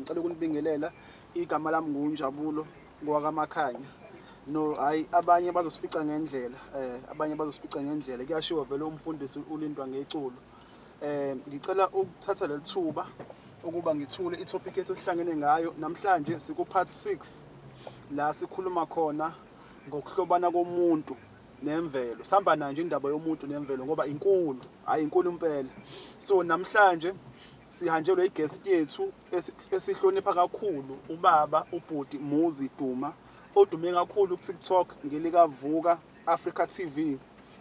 Ngicela ukunibingelela. Igama lami nguNjabulo ngowakaMakhanya. No, hayi, abanye bazosifica ngendlela, abanye bazosifica ngendlela. Kuyashiwo vele umfundisi ulindwa ngeculo. Ngicela ukuthatha leli thuba ukuba ngithule i-topic yethu esihlangene ngayo namhlanje. Siku part 6 la sikhuluma khona ngokuhlobana komuntu nemvelo. Sihamba nayo nje indaba yomuntu nemvelo ngoba inkulu, hayi, inkulu impela. So namhlanje sihanjelwe i-guest yethu esihlonipha kakhulu, ubaba ubhuti Muzi Duma, odume kakhulu ku-TikTok ngelika Vuka Africa TV,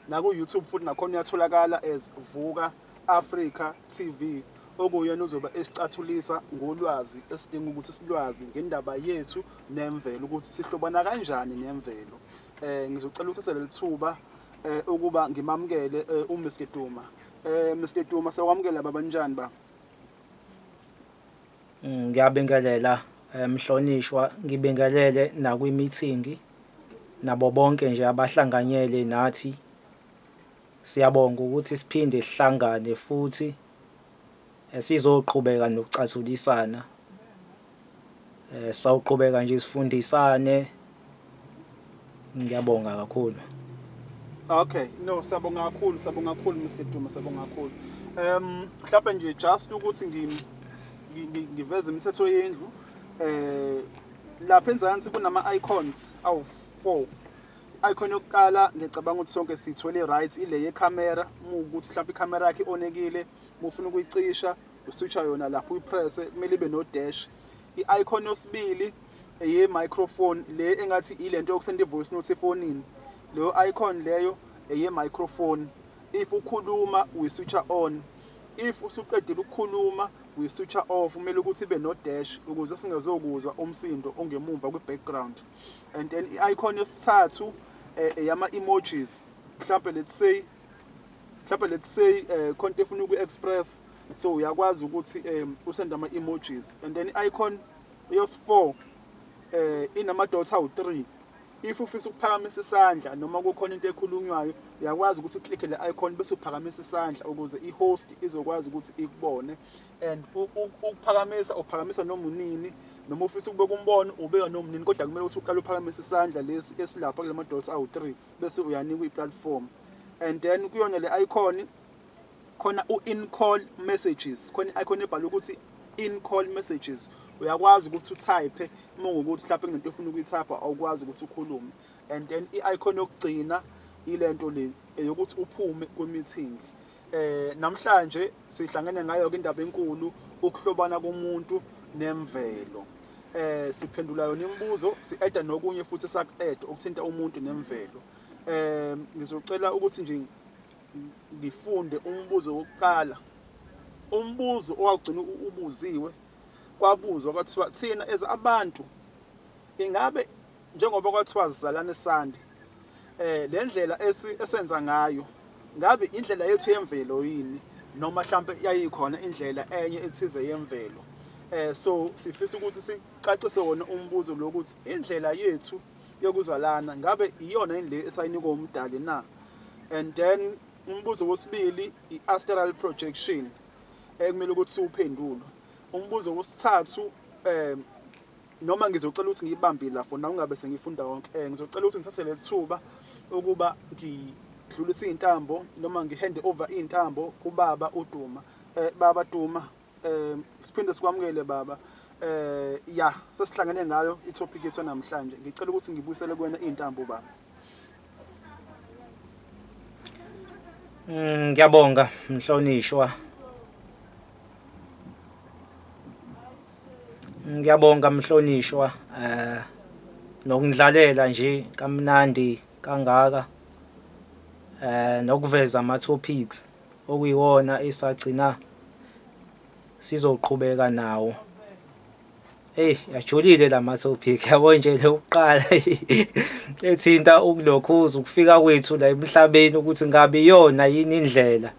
naku YouTube futhi nakhona uyatholakala as Vuka Africa TV, okuyena uzoba esicathulisa ngolwazi esidinga ukuthi silwazi ngendaba yethu nemvelo, ukuthi sihlobana kanjani nemvelo. Ngizocela ukuthatha leli thuba ukuba ngimamukele uMr Duma. Mr Duma, siyakwamukela baba, njani ba? Ngiyabingelela mhlonishwa, ngibingelele nakwi-meeting nabo bonke nje abahlanganyele nathi. Siyabonga ukuthi siphinde sihlangane futhi sizoqhubeka nokucathulisana. Sawuqhubeka nje sifundisane. Ngiyabonga kakhulu. Okay, no, siyabonga kakhulu, siyabonga kakhulu Mr Duma, siyabonga kakhulu. Mhlawumbe nje just ukuthi ngiveze imithetho yendlu. Lapha enzansi kunama icons awu4. Icon yokuqala, ngiyacabanga ukuthi sonke sithole right, ile yekhamera. Uma ukuthi mhlawumbe ikhamera yakhe ionekile, uma ufuna ukuyicisha, uswitcha yona lapho, uyipress, kumele ibe no dash. I-icon yosibili eye microphone, le engathi ilento yokusenda i-voice note efonini. Leyo icon leyo eye microphone. If ukhuluma, uyiswitcha on. If usuqedile ukukhuluma, uyiswitcha off. Kumele ukuthi ibe no dash ukuze singezokuzwa umsindo ongemumva kwi-background. And then i-icon yosithathu eyama emojis. Mhlawumbe let's say khona into efuna uku-express, so uyakwazi ukuthi usend ama emojis. And then i-icon yos4 inama dots awu3. If ufisa ukuphakamisa isandla noma kukhona into ekhulunywayo, uyakwazi ukuthi uclicke le icon bese uphakamisa isandla ukuze i-host izokwazi ukuthi ikubone. And ukuphakamisa, uphakamisa noma unini, noma ufisa ukubeka umbono, ubeka noma unini, kodwa kumele ukuthi uqale uphakamise isandla lesi esilapha kulama dots awu3, bese uyanikwa i-platform. And then kuyona le icon khona u-in call messages, khona i-icon ebhalwe ukuthi in call messages. Uyakwazi ukuthi utype uma ngukuthi mhlawumbe kunento ofuna ukuyitype, awukwazi ukuthi ukhulume. And then i-icon yokugcina ilento le eyokuthi uphume kwi-meeting. Namhlanje sihlangene ngayo ke indaba enkulu, ukuhlobana komuntu nemvelo. Siphendula yona imibuzo, si-add nokunye futhi esaku-add okuthinta umuntu nemvelo. Ngizocela ukuthi nje ngifunde umbuzo wokuqala, umbuzo owagcina ubuziwe. Kwabuzwa kwathiwa, thina as abantu, ingabe njengoba kwathiwa sizalane sande, le ndlela esenza ngayo ngabe indlela yethu yemvelo yini, noma mhlambe yayikhona indlela enye ethize yemvelo? So sifisa ukuthi sicacise wona umbuzo lokuthi indlela yethu yokuzalana ngabe iyona yini le esayinikwa umdali na? And then umbuzo wesibili, i-astral projection, ekumele ukuthi siwuphendule. Umbuzo wesithathu, noma ngizocela ukuthi ngiyibambile la for now, ungabe sengifunda wonke. Ngizocela ukuthi ngithathe leli thuba ukuba ngidlulise iy'ntambo noma ngihande over iy'ntambo kubaba uDuma. Baba Duma, siphinde sikwamukele baba. Ya, sesihlangene ngayo i-topic yethu namhlanje. Ngicela ukuthi ngibuyisele kuwena iy'ntambo, baba. Ngiyabonga mhlonishwa. Ngiyabonga mhlonishwa nokundlalela nje kamnandi kangaka, nokuveza ama topics okuyiwona esagcina sizoqhubeka nawo. Hey, yajulile lama topic, yabo nje lokuqala ethinta ukulokhuza ukufika kwethu la emhlabeni, ukuthi ngabe iyona yini indlela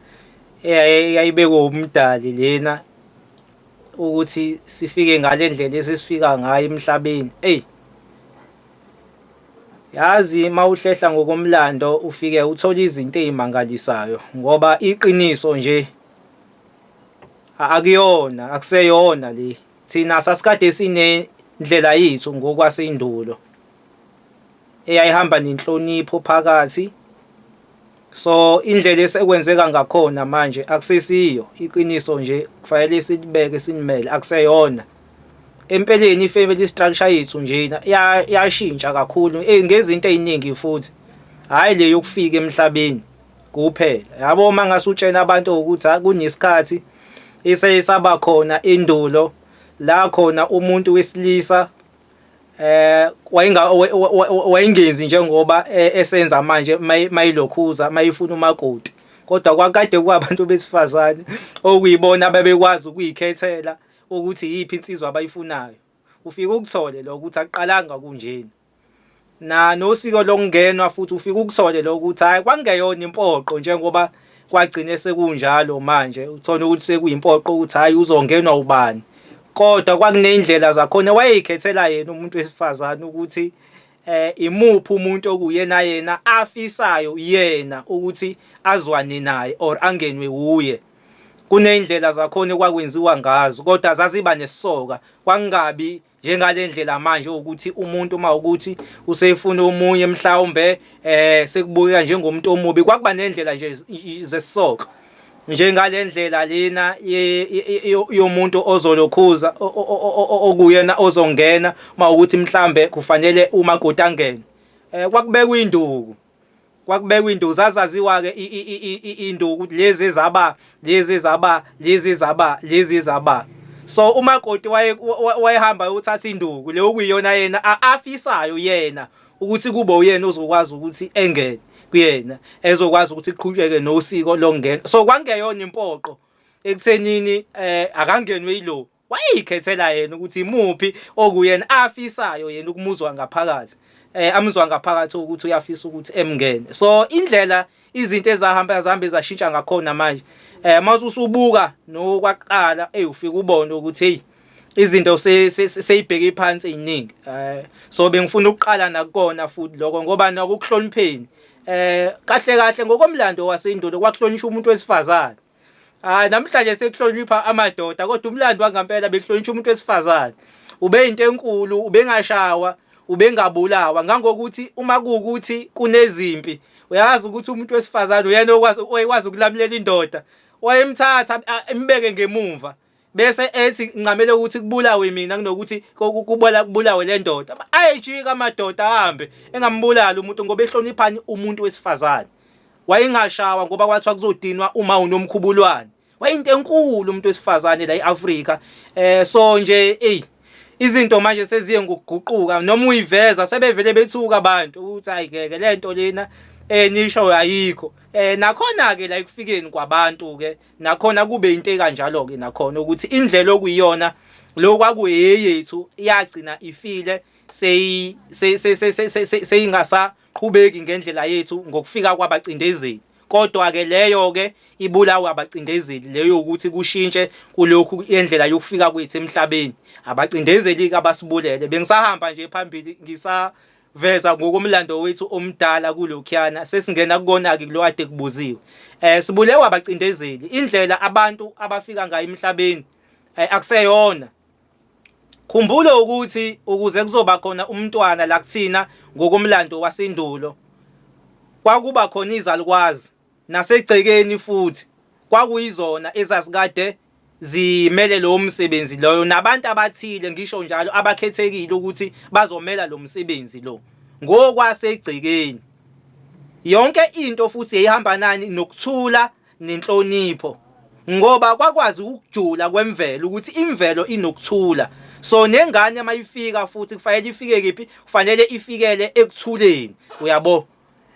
eyayibekwe umdali lena ukuthi sifike ngale ndlela esesifika ngayo emhlabeni. Ey, yazi mawuhlehla ngokomlando ufike uthola izinto ezimangalisayo, ngoba iqiniso nje akuyona, akuseyona le. Thina sasikade sinendlela yethu ngokwasendulo eyayihamba nenhlonipho phakathi. So indlela esekwenzeka ngakhona manje akusesiyo iqiniso nje kufanele silibeke sinimele akuseyona. Empeleni i-family structure yethu njena yashintsha kakhulu ngezinto eziningi futhi hhayi le yokufika emhlabeni kuphela. Yabo uma ngase utshena abantu ukuthi kunesikhathi esayesaba khona endulo la khona umuntu wesilisa eh wayenga wayengenzi njengoba esenza manje mayilokhuza mayifuna umakoti kodwa kwakade kwabantu besifazane okuyibona ababekwazi ukuyikhethela ukuthi iyiphi insizwa abayifunayo ufike ukuthole lokho ukuthi akuqalanga kunjena na nosiko lokungenwa futhi ufike ukuthole lokho ukuthi hayi kwakungeyona impoqo njengoba kwagcine sekunjalo manje uthole ukuthi sekuyimpoqo ukuthi hayi uzongenwa ubani kodwa kwakuneyindlela zakhona wayeyikhethela yena umuntu wesifazane ukuthi eh imuphi umuntu okuyena yena afisayo yena ukuthi azwane naye or angenwe wuye kuneyindlela zakhona okwakwenziwa ngazo kodwa zaziba nesisoka kwangabi njengale ndlela manje ukuthi umuntu uma ukuthi usefuna omunye mhlawumbe eh sekubukeka njengomuntu omubi kwakuba nendlela nje zesisoka njengale ndlela lena yomuntu ozolokhuza okuyena ozongena uma ukuthi mhlambe kufanele umakoti angene eh kwakubekwa induku kwakubekwa induku zazaziwa-ke induku ukuthi lezi ezaba lezi ezaba lezi ezaba lezi ezaba so umakoti wayehamba ayothatha induku le okuyiyona yena afisayo yena ukuthi kube uyena ozokwazi ukuthi engene kuyena ezokwazi ukuthi iqhubeke nosiko lokungena so kwangeyona impoqo ekuthenini eh akangenwe yilo Wayeyikhethela yena ukuthi imuphi okuyena afisayo yena ukumuzwa ngaphakathi. Eh amuzwa ngaphakathi ukuthi uyafisa ukuthi emngene. So indlela izinto ezahamba zahambe zashintsha ngakhona manje. Eh mase usubuka nokwaqala ey ufika ubone ukuthi hey izinto seyibheke phansi eziningi. Eh so bengifuna ukuqala nakukona futhi lokho ngoba nakukuhlonipheni eh kahle kahle ngokomlando wasendulo kwakuhlonishwa umuntu wesifazane. Hayi namhlanje sekuhlonipha amadoda kodwa umlando wangampela bekuhlonishwa umuntu wesifazane. Ubeyinto enkulu, ubengashawa, ubengabulawa ngangokuthi uma kuwukuthi kunezimpi uyazi ukuthi umuntu wesifazane uyena okwazi oyekwazi ukulamulela indoda. Wayemthatha imbeke ngemumva bese ethi ncamele ukuthi kubulawe mina kunokuthi kubulawe le ndoda. Ayejika amadoda ahambe engambulali umuntu ngoba ehloniphani umuntu wesifazane. Wayengashawa ngoba kwathiwa kuzodinwa uma unomkhubulwane. Wayinto enkulu umuntu wesifazane la eAfrika. Eh so nje ey izinto manje seziye ngokuguquka noma uyiveza sebevele bethuka abantu ukuthi hayi ngeke lento lena eh nisho ayikho. Eh nakhona ke la ekufikeni kwabantu ke nakhona kube into ekanjalo ke nakhona ukuthi indlela okuyiyona lokhu kwakuyeyethu iyagcina ifile seyi seyingasa qhubeki ngendlela yethu ngokufika kwabacindezeli. Kodwa-ke leyo-ke ibulawa abacindezeli leyo ukuthi kushintshe kulokhu indlela yokufika kwethu emhlabeni. Abacindezeli-ke abasibulele. Bengisahamba nje phambili ngisaveza ngokomlando wethu omdala kulokhuyana sesingena kukona-ke kulo kade kubuziwe. Eh sibulewa abacindezeli. Indlela abantu abafika ngayo emhlabeni eh, akuseyona. Khumbula ukuthi ukuze kuzoba khona umntwana la kuthina ngokomlando wasendulo kwakuba khona izalukwazi nasegcekeni futhi kwakuyizona ezazikade zimele lowo msebenzi loyo nabantu abathile ngisho njalo abakhethekile ukuthi bazomela lo msebenzi lo ngokwasegcekeni yonke into futhi yayihamba nani nokuthula nenhlonipho ngoba kwakwazi ukujula kwemvelo ukuthi imvelo inokuthula so nengane mayifika futhi kufanele ifike kephi kufanele ifikele ekuthuleni uyabo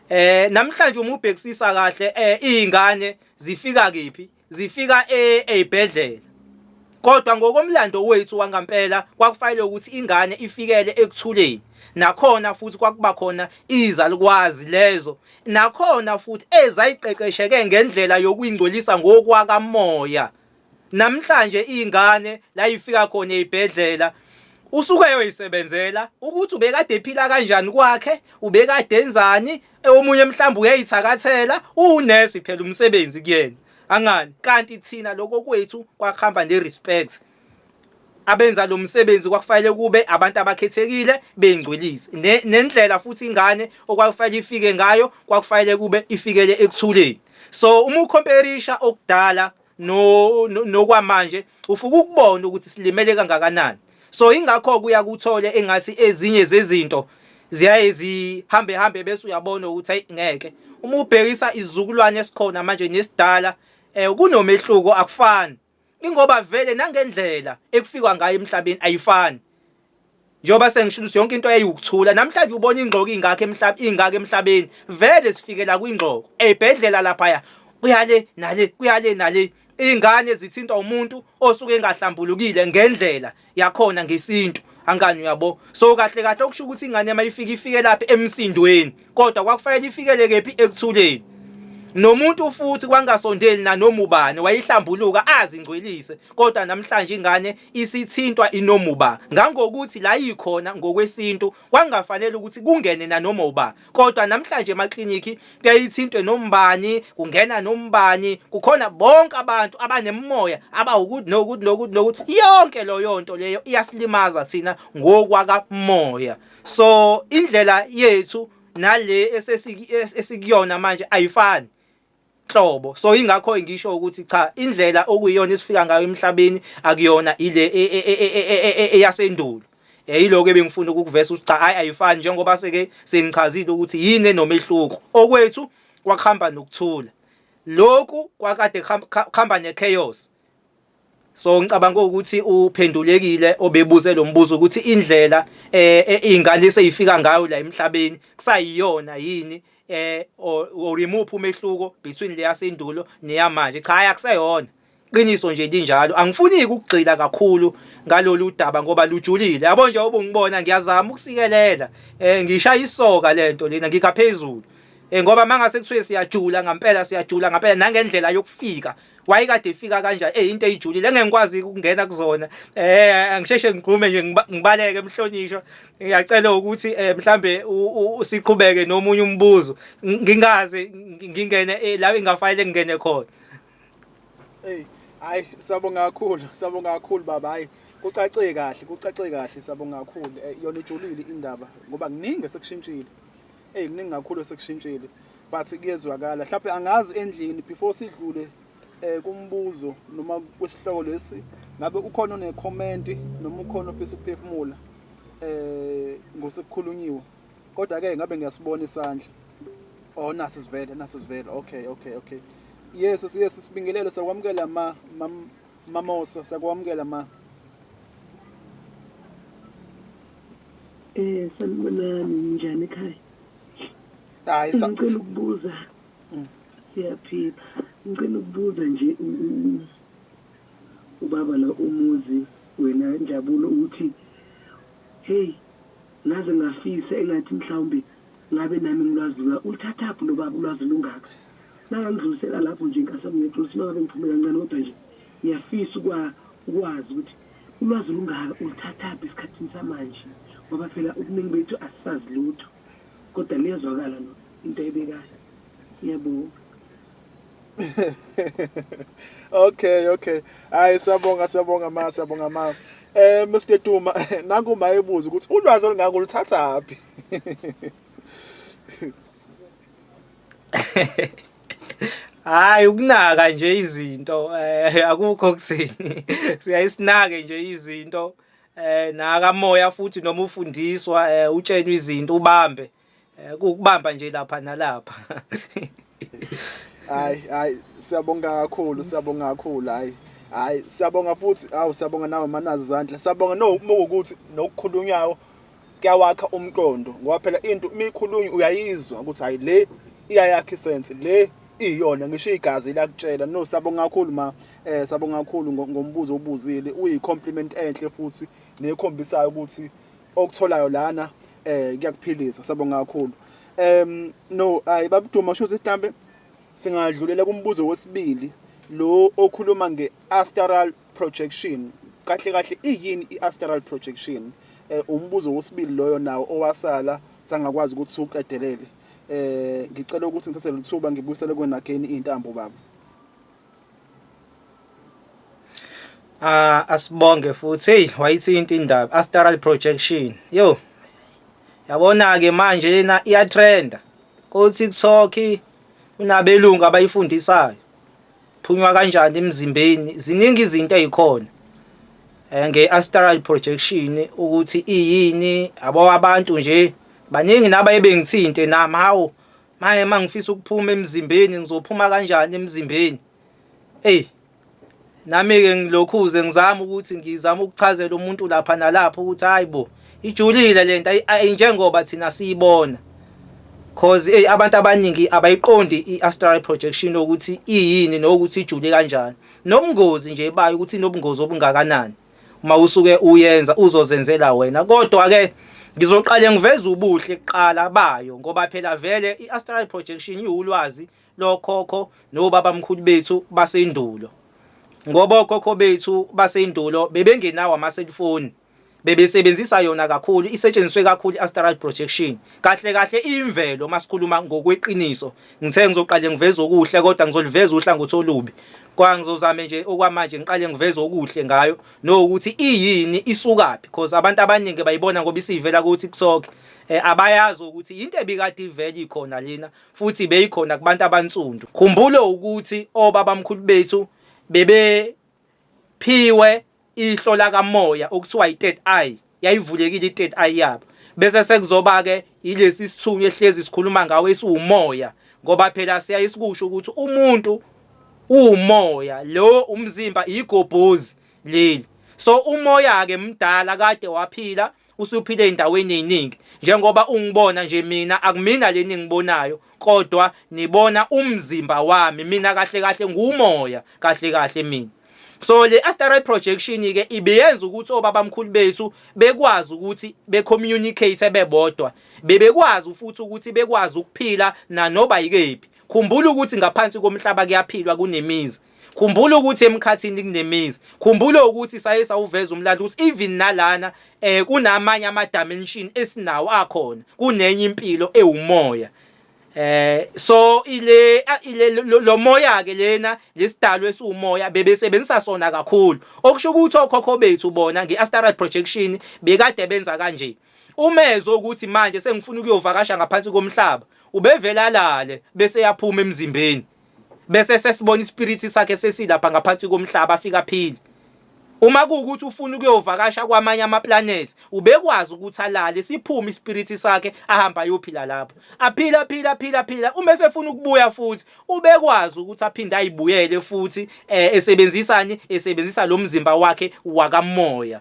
eh namhlanje uma ubhekisisa kahle eh izingane zifika kephi zifika ezibhedlela kodwa ngokomlando wethu wangampela kwakufanele ukuthi ingane ifikele ekuthuleni nakhona futhi kwakuba khona izalukwazi lezo Nakhona futhi ezayiqeqesheke ngendlela yokuyingcwelisa ngokwakamoya. Namhlanje ingane la ifika khona ezibhedlela usuke eyoyisebenzela ukuthi ubekade ephila kanjani kwakhe, ubekade enzani, omunye mhlawumbe uyayithakathela, uwunesi phela umsebenzi kuyena. Angani? Kanti thina lokho kwethu kwakuhamba ne-respect. Abenza lo msebenzi kwakufanele kube abantu abakhethekile bengcwelise. Nendlela futhi ingane okwakufanele ifike ngayo kwakufanele kube ifikele ekuthuleni. So uma ukhomperisha okudala no nokwamanje ufuka ukubona ukuthi silimele kangakanani. So ingakho kuya kuthole engathi ezinye zezinto ziyaye zihambe hambe bese uyabona ukuthi ayi ngeke. Uma ubhekisa izizukulwane esikhona manje nesidala kunomehluko akufani. Ingoba vele nangendlela ekufikwa ngayo emhlabeni ayifani. Njengoba sengishilo ukuthi yonke into yayiwukuthula namhlanje ubona ingxoko ingakho emhlabeni ingaka emhlabeni vele sifikela kwingxoko ezibhedlela laphaya kuyale nale kuyale nale ingane zithintwa umuntu osuke engahlambulukile ngendlela yakhona ngesintu angani uyabo so kahle kahle okusho ukuthi ingane mayifika ifike lapha emsindweni kodwa kwakufanele ifikele kephi ekuthuleni nomuntu futhi kwangasondeli nanoma ubani wayihlambuluka azingcwelise kodwa namhlanje ingane isithintwa inomuba ngangokuthi la ikhona ngokwesintu kwangafanele ukuthi kungene nanoma uba kodwa namhlanje emaklinikhi kuyayithintwe nombani kungena nombani kukhona bonke abantu abanemimoya abawukuthi nokuthi nokuthi nokuthi yonke loyo nto leyo iyasilimaza thina ngokwakamoya so indlela yethu nale esesikuyona manje ayifani nhlobo so ingakho ngisho ukuthi cha indlela okuyiyona esifika ngayo emhlabeni akuyona ile e, e, e, eyasendulo yiloko ebengifuna ukukuvesa ukuthi cha hayi ayifani njengoba seke sengichazile ukuthi yini enomehluko okwethu kwakuhamba nokuthula lokhu kwakade kuhamba nechaos So ngicabanga ukuthi uphendulekile obebuze lo mbuzo ukuthi indlela eh, eh ingane eseyifika ngayo la emhlabeni kusayiyona yini eh or imuphi umehluko between le yasendulo neyamanje cha akuseyona qiniso nje linjalo angifuni ukugxila kakhulu ngalolu daba ngoba lujulile yabo nje ubungibona ngiyazama ukusikelela eh ngishaya isoka lento lena ngikhaphezulu eh ngoba mangase kuthiwe siyajula ngampela siyajula ngampela nangendlela yokufika wayekade efika kanjani eh into ejulile engengikwazi ukungena kuzona eh angisheshe ngigqume nje ngibaleke emhlonishwa ngiyacela ukuthi eh mhlambe siqhubeke nomunye umbuzo ngingaze ngingene eh, la engafanele ngingene khona hey hayi siyabonga kakhulu siyabonga kakhulu baba hayi kucace kahle kucace kahle siyabonga kakhulu eh, yona ijulile indaba ngoba kuningi esekushintshile Ey kuningi kakhulu esekushintshile but kuyezwakala. Mhlawumbe angazi endlini before sidlule eh kumbuzo noma kwisihloko lesi ngabe ukhona one comment noma ukhona ofisa ukuphefumula eh ngosekukhulunyiwe. Kodwa ke ngabe ngiyasibona isandla. Oh nasi sivele nasi sivele. Okay okay okay. Yes yes sibingelele sakwamukela ma Mamosa sakwamukela ma. Eh sanibonani ninjani ekhaya? Hayi sa Ngicela ukubuza. Siyaphila. Ngicela ukubuza nje ubaba la umuzi wena Njabulo ukuthi hey ngaze ngafisa engathi mhlawumbe ngabe nami ngilwazi lwa ulithathaphi lo baba ulwazi lungaka. Nangangidlulisela lapho nje nkasami ngiyaxolisa uma ngabe ngiphume kancane kodwa nje ngiyafisa ukwazi ukuthi Ulwazi olungaka uluthathaphi esikhathini samanje ngoba phela ubuningi bethu asisazi lutho kodwa liyazwakala no into ayibekayo. Ngiyabonga. Okay okay. Hayi siyabonga siyabonga ma siyabonga ma. Eh Mr Duma nangu ma ebuza ukuthi ulwazi olungaka uluthathaphi? Hayi ukunaka nje izinto eh akukho kuthini. Siyayisinake nje izinto eh nakamoya futhi noma ufundiswa eh utshenwe izinto ubambe eh ukubamba nje lapha nalapha. Hayi hayi siyabonga kakhulu siyabonga kakhulu hayi hayi siyabonga futhi awu siyabonga nawe manazi izandla siyabonga no ukuthi nokukhulunywayo kuyawakha umqondo ngoba phela into uma ikhulunywa uyayizwa ukuthi hayi le iyayakha isense le iyona ngisho igazi liyakutshela no sabonga kakhulu ma eh sabonga kakhulu ngombuzo obuzile uyi compliment enhle futhi nekhombisayo ukuthi okutholayo lana eh kuyakuphilisa sabonga kakhulu no ayi babuduma shuthi mhlambe singadlulela kumbuzo wesibili lo okhuluma nge-astral projection kahle kahle iyini i-astral projection eh umbuzo wesibili loyo nawo owasala sangakwazi ukuthi siwuqedelele eh ngicela ukuthi ngithathe lelithuba ngibuyisele kuwena again intambo baba. Ah asibonge futhi hey wayithinta indaba astral projection yo yabona ke manje lena iyatrenda ko TikTok kunabelungu abayifundisayo phunywa kanjani emzimbeni ziningi izinto ezikhona eh, nge-astral projection ukuthi iyini abo abantu nje baningi nabaye bengithinte nami hawu manje mangifisa ukuphuma emzimbeni ngizophuma kanjani emzimbeni hey Nami-ke ngilokhuze ngizama ukuthi ngizama ukuchazela umuntu lapha nalapha ukuthi hayi bo ijulile lento ayinjengoba thina siyibona cause hey abantu abaningi abayiqondi i-astral projection ukuthi iyini nokuthi ijule kanjani nobungozi nje bayo ukuthi inobungozi obungakanani uma usuke uyenza uzozenzela wena kodwa ke ngizoqale ngiveze ubuhle kuqala bayo ngoba phela vele i-astral projection iwulwazi lokhokho nobabamkhulu bethu basendulo. Ngoba okhokho bethu basendulo bebengenawo ama-cellphone, bebesebenzisa yona kakhulu, isetshenziswe kakhulu i-astral projection. Kahle kahle imvelo masikhuluma ngokweqiniso. Ngithe ngizoqale ngiveze okuhle kodwa ngizoliveza uhlangothi olubi. Kwa ngizozame nje okwamanje ngiqale ngiveze okuhle ngayo nokuthi iyini isukaphi because abantu abaningi bayibona ngoba isivela ku TikTok. Eh, abayazi ukuthi into ebikade ivele ikhona lena futhi beyikhona kubantu abansundu. Khumbula ukuthi obabamkhulu bethu bebephiwe ihlo lakamoya okuthiwa i-third eye, yayivulekile i-third eye yabo. Bese sekuzoba-ke yilesi sithunywa ehlezi sikhuluma ngawo esiwumoya, ngoba phela siyaye sikusho ukuthi umuntu uwumoya, lo umzimba igobhozi leli. So umoya-ke mdala kade waphila usuphile ezindaweni eziningi njengoba ungibona nje mina akumina leni ngibonayo kodwa nibona umzimba wami mina kahle kahle ngumoya kahle kahle mina so le astral projection ke ibiyenza ukuthi obabamkhulu bethu bekwazi ukuthi becommunicate bebodwa bebekwazi futhi ukuthi bekwazi ukuphila nanoba yikephi khumbula ukuthi ngaphansi komhlaba kuyaphilwa kunemizi Khumbula ukuthi emkhathini kunemizi. Khumbula ukuthi saye sawuveza umlando ukuthi even nalana eh kunamanye ama dimension esinawo akhona. Kunenye impilo ewumoya. Eh so ile ile lo moya ke lena lesidalwa esiwumoya bebesebenzisa sona kakhulu. Okusho ukuthi okhokho bethu bona ngeastral projection bekade benza kanje. Umezwe ukuthi manje sengifuna ukuyovakasha ngaphansi komhlaba ubevele alale bese yaphuma emzimbeni. Bese sesibona ispirithi sakhe sesilapha ngaphansi komhlaba afika aphile. Uma kuwukuthi ufuna ukuyovakasha kwamanye amaplanethi, ubekwazi ukuthi alale siphume ispirithi sakhe ahambe ayophila lapho. Aphila aphila aphila aphila uma esefuna ukubuya futhi ubekwazi ukuthi aphinde ayibuyele futhi eh, esebenzisani esebenzisa lo mzimba wakhe wakamoya.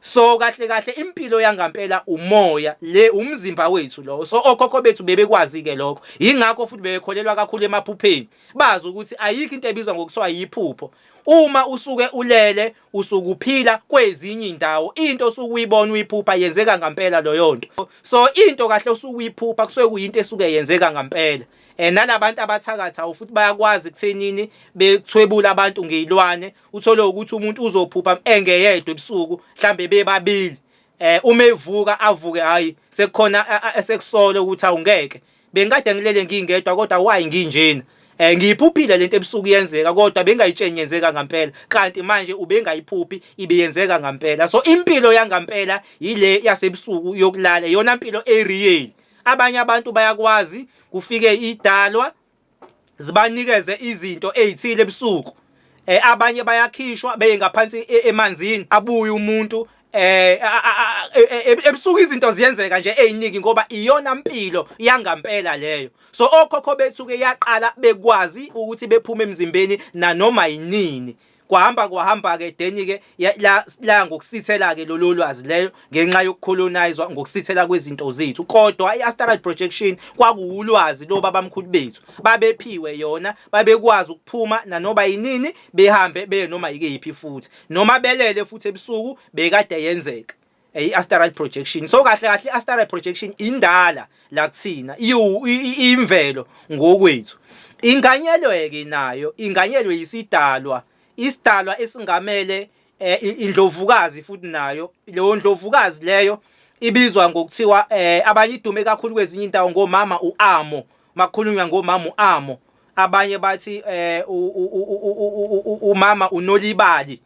So kahle kahle impilo yangampela umoya le umzimba wethu lo. So okhokho bethu bebekwazi ke lokho. Yingakho futhi bebekholelwa kakhulu emaphupheni. Bazi ukuthi ayikho into ebizwa ngokuthiwa yiphupho. Uma usuke ulele usuke uphila kwezinye indawo into osuke uyibona uyiphupha yenzeka ngampela loyo nto. So into kahle osuke uyiphupha kusuke kuyinto esuke yenzeka ngampela. Eh nalabantu abathakathayo futhi bayakwazi kuthenini bethwebula abantu ngezilwane uthole ukuthi umuntu uzophupha engeyedwa ebusuku mhlambe bebabili eh uma evuka avuke hayi sekukhona esekusola ukuthi awungeke bengikade ngilele ngingedwa kodwa why nginjena eh ngiyiphuphile lento ebusuku yenzeka kodwa bengayitsheni yenzeka ngampela kanti manje ubengayiphuphi ibiyenzeka ngampela so impilo yangampela yile yasebusuku yokulala iyona mpilo ereal abanye abantu bayakwazi kufike idalwa zibanikeze izinto ezithile ebusuku eh abanye bayakhishwa beye ngaphansi e, emanzini abuye umuntu eh, e, e, ebusuku izinto ziyenzeka nje eziningi ngoba iyona mpilo yangampela leyo so okhokho bethu ke yaqala bekwazi ukuthi bephume emzimbeni nanoma yinini Kwahamba kwahamba-ke then-ke la, la ngokusithela-ke lolo lwazi leyo ngenxa yokucolonizwa ngokusithela kwezinto zethu kodwa i-astral projection kwakuwulwazi lobabamkhulu bethu babephiwe yona babekwazi ukuphuma nanoba yinini behambe beye noma yikephi futhi noma belele futhi ebusuku bekade yenzeka i-astral projection so kahle kahle i-astral projection indala la kuthina imvelo ngokwethu inganyelwe ke nayo inganyelwe isidalwa isidalwa esingamele eh, indlovukazi futhi nayo leyo ndlovukazi leyo ibizwa ngokuthiwa eh, abanye idume kakhulu kwezinye indawo ngomama uAmo makhulunywa ngomama uAmo abanye bathi eh, umama uNolibali.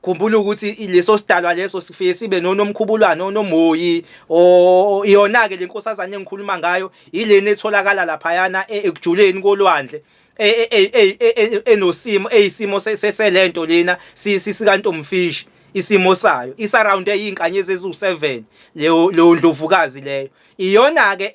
Khumbula ukuthi leso sidalwa leso sifike sibe nonomkhubulwane onomhoyi o iyona ke lenkosazane engikhuluma ngayo ilena etholakala laphayana ekujuleni kolwandle enosimo eyisimo seselento lena sikantomfishi isimo sayo isaround eyinkanyezi eziwu7 leyo leyo ndlovukazi leyo iyona ke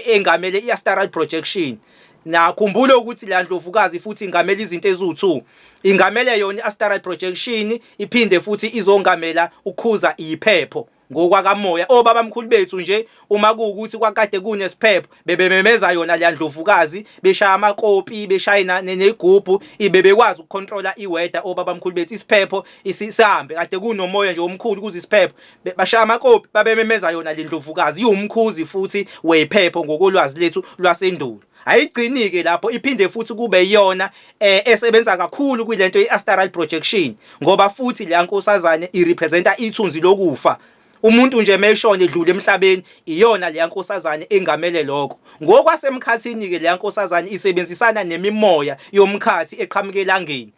engamele iastral projection. Nakhumbula ukuthi la ndlovukazi futhi ingamele izinto eziwu2, ingamele yona iastral projection, iphinde futhi izongamela ukukhuza iphepho ngokwakamoya. Obaba mkhulu bethu nje uma kuwukuthi kwakade kunesiphepho bebememeza yona leya ndlovukazi, beshaya amakopi, beshaye negubhu, bebekwazi ukucontrola iweather obaba mkhulu bethu, isiphepho sihambe. Kade kunomoya nje omkhulu kuze isiphepho, bashaya amakopi, babememeza yona le ndlovukazi. Iwumkhuzi futhi wephepho ngokolwazi lethu lwasendulo. Ayigcini-ke lapho, iphinde futhi kube iyona esebenza kakhulu kwilento ye-astral projection, ngoba futhi leya nkosazane irepresenta ithunzi lokufa. Umuntu nje meshona edlule emhlabeni, iyona leya nkosazane engamele lokho. Ngokwasemkhathini-ke leya nkosazane isebenzisana nemimoya yomkhathi eqhamuka elangeni.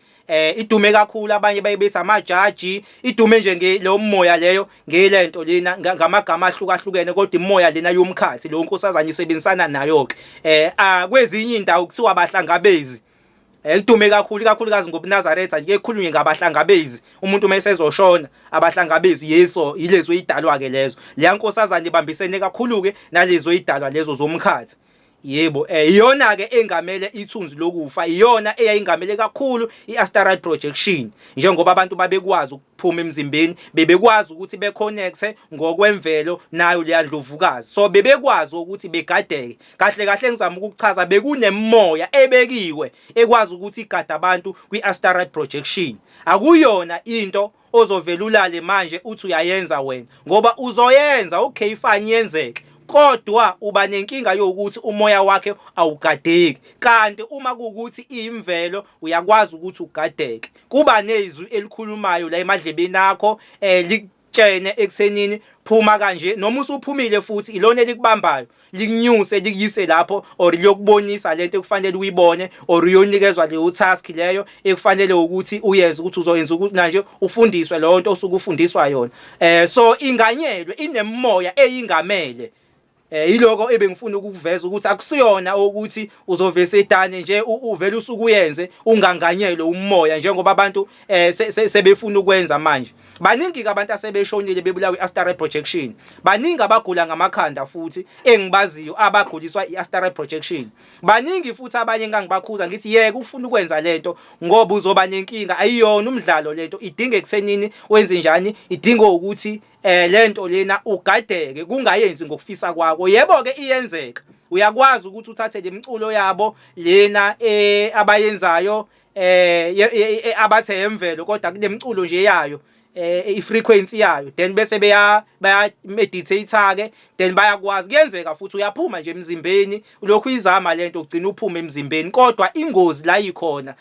Idume kakhulu, abanye baye bethi amajaji, idume nje ngelo moya leyo ngelento lena ngamagama ahlukahlukene, kodwa imoya lena yomkhathi leyo nkosazane isebenzisana nayo ke. Kwezinye indawo kuthiwa abahlangabezi. Kudume kakhulu ikakhulukazi ngobuNazaretha nje kukhulunywe ngabahlangabezi. Umuntu uma esezoshona abahlangabezi yeso yilezo idalwa ke lezo. Leya nkosazane ibambisene kakhulu ke nalezo idalwa lezo zomkhathi. Yebo, iyona ke engamele ithunzi lokufa, iyona eyayingamele kakhulu iastral projection, njengoba abantu babekwazi ukuphuma emzimbeni, bebekwazi ukuthi beconnecte ngokwemvelo nayo leya ndlovukazi. So bebekwazi ukuthi begadeke. Kahle kahle ngizama ukukuchaza, bekunemoya ebekiwe ekwazi ukuthi igade abantu kwi-astral projection. Akuyona into ozovela ulale manje uthi uyayenza wena, ngoba uzoyenza, okay fine, yenzeke, kodwa uba nenkinga yokuthi umoya wakhe awugadeki. Kanti uma kuwukuthi iyimvelo, uyakwazi ukuthi ugadeke, kuba nezwi elikhulumayo la emadlebeni akho likutshene ekuthenini phuma kanje, noma usuphumile futhi ilona elikubambayo likunyuse likuyise lapho or liyokubonisa lento ekufanele uyibone, or uyonikezwa leyo task leyo ekufanele ukuthi uyenze, ukuthi uzoyenza ukuthi manje ufundiswe leyo nto osuke ufundiswa yona. So inganyelwe, inemoya eyingamele. Yiloko ebengifuna ukukuveza, ukuthi akusiyona ukuthi uzovese edane nje uvele usuke uyenze unganganyelwe umoya, njengoba abantu sebefuna ukwenza manje. Baningi ke abantu asebeshonile bebulawa i-astral projection. Baningi abagula ngamakhanda futhi engibaziyo abaguliswa i-astral projection. Baningi futhi abanye engangibakhuza ngithi yeke ufuna ukwenza lento ngoba uzoba nenkinga, ayiyona umdlalo lento, idinga ekuthenini wenze njani, idinga ukuthi lento lena ugadeke, kungayenzi ngokufisa kwakho. Yebo ke iyenzeka, uyakwazi ukuthi uthathe lemculo yabo lena abayenzayo abathe emvelo, kodwa kunemculo nje yayo, i-frequency yayo, then bese beya baya meditate ke, then bayakwazi. Kuyenzeka futhi uyaphuma nje emzimbeni, lokhu izama lento ugcina uphuma emzimbeni, kodwa ingozi la ikhona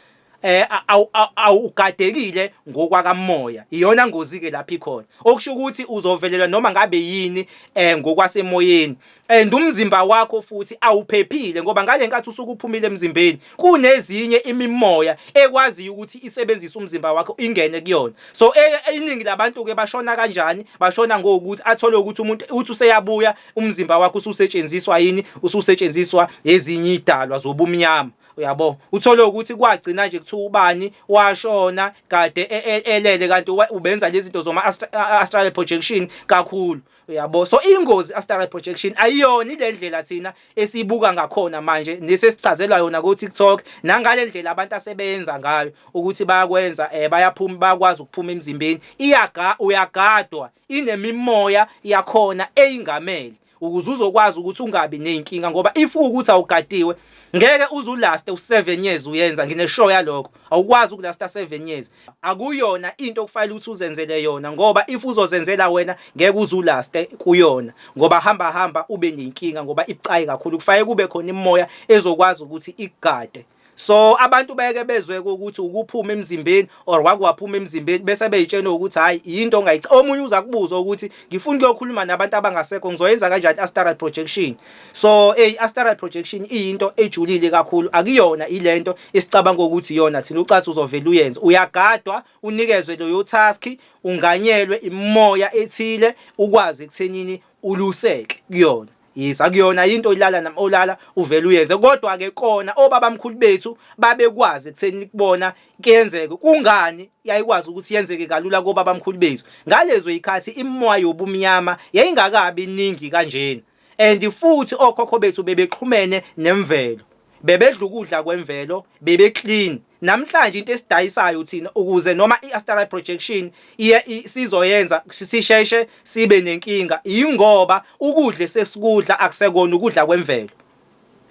awugadekile ngokwakamoya. Iyona ngozi ke lapha ikhona, okusho ukuthi uzovelelwa noma ngabe yini ngokwasemoyeni, and umzimba wakho futhi awuphephile, ngoba ngale nkathi usuke uphumile emzimbeni kunezinye imimoya ekwaziyo ukuthi isebenzise umzimba wakho ingene kuyona. So iningi labantu ke bashona kanjani? Bashona ngokuthi athole ukuthi umuntu uthi useyabuya, umzimba wakho ususetshenziswa yini, ususetshenziswa ezinye idalwa zobumnyama, uyabo. Uthole ukuthi kwagcina nje kuthiwa ubani washona kade elele, kanti ubenza lezi zinto zoma astral projection kakhulu, uyabo. So ingozi astral projection ayiyona ile ndlela thina esibuka ngakhona manje nesesichazelwa yona ku TikTok, nangale ndlela abantu asebenza ngayo ukuthi bayakwenza, bayaphuma, bayakwazi ukuphuma emzimbeni. Iyaga uyagadwa, inemimoya yakhona eyingamele ukuze uzokwazi ukuthi ungabi nezinkinga, ngoba if ukuthi awugadiwe ngeke uzulaste u7 years uyenza. Ngine-sure yalokho, awukwazi ukulasta 7 years. Akuyona into okufanele ukuthi uzenzele yona, ngoba if uzozenzela wena ngeke uzulaste kuyona, ngoba hamba hamba ube nenkinga, ngoba ibucayi kakhulu. Kufanele kube khona imoya ezokwazi ukuthi ikugade. So abantu beke bezwe ukuthi ukuphuma emzimbeni or wakwaphuma emzimbeni bese beyitshena ukuthi hayi into ongayica. Omunye uza kubuza ukuthi ngifuna ukuyokhuluma nabantu abangasekho, ngizoyenza kanjani astral projection? So hey, astral projection iyinto ejulile kakhulu, akuyona ilento esicabanga ukuthi iyona thina. Ucathi uzovela uyenze, uyagadwa, unikezwe leyo task, unganyelwe imoya ethile ukwazi ekuthenini uluseke kuyona. Yes, akuyona into ilala nam olala uvela uyenze. Kodwa ke kona obabamkhulu bethu babekwazi ekutheni kubona kuyenzeke. Kungani yayikwazi ukuthi yenzeke kalula kobabamkhulu bethu? Ngalezo zikhathi imoya yobumnyama yayingakabi iningi kanjena, and futhi okhokho bethu bebexhumene nemvelo, bebedla ukudla kwemvelo, bebe clean. Namhlanje into esidayisayo thina ukuze noma i-astral projection iye sizoyenza sisheshe sibe nenkinga, ingoba ukudla sesikudla akusekona ukudla kwemvelo,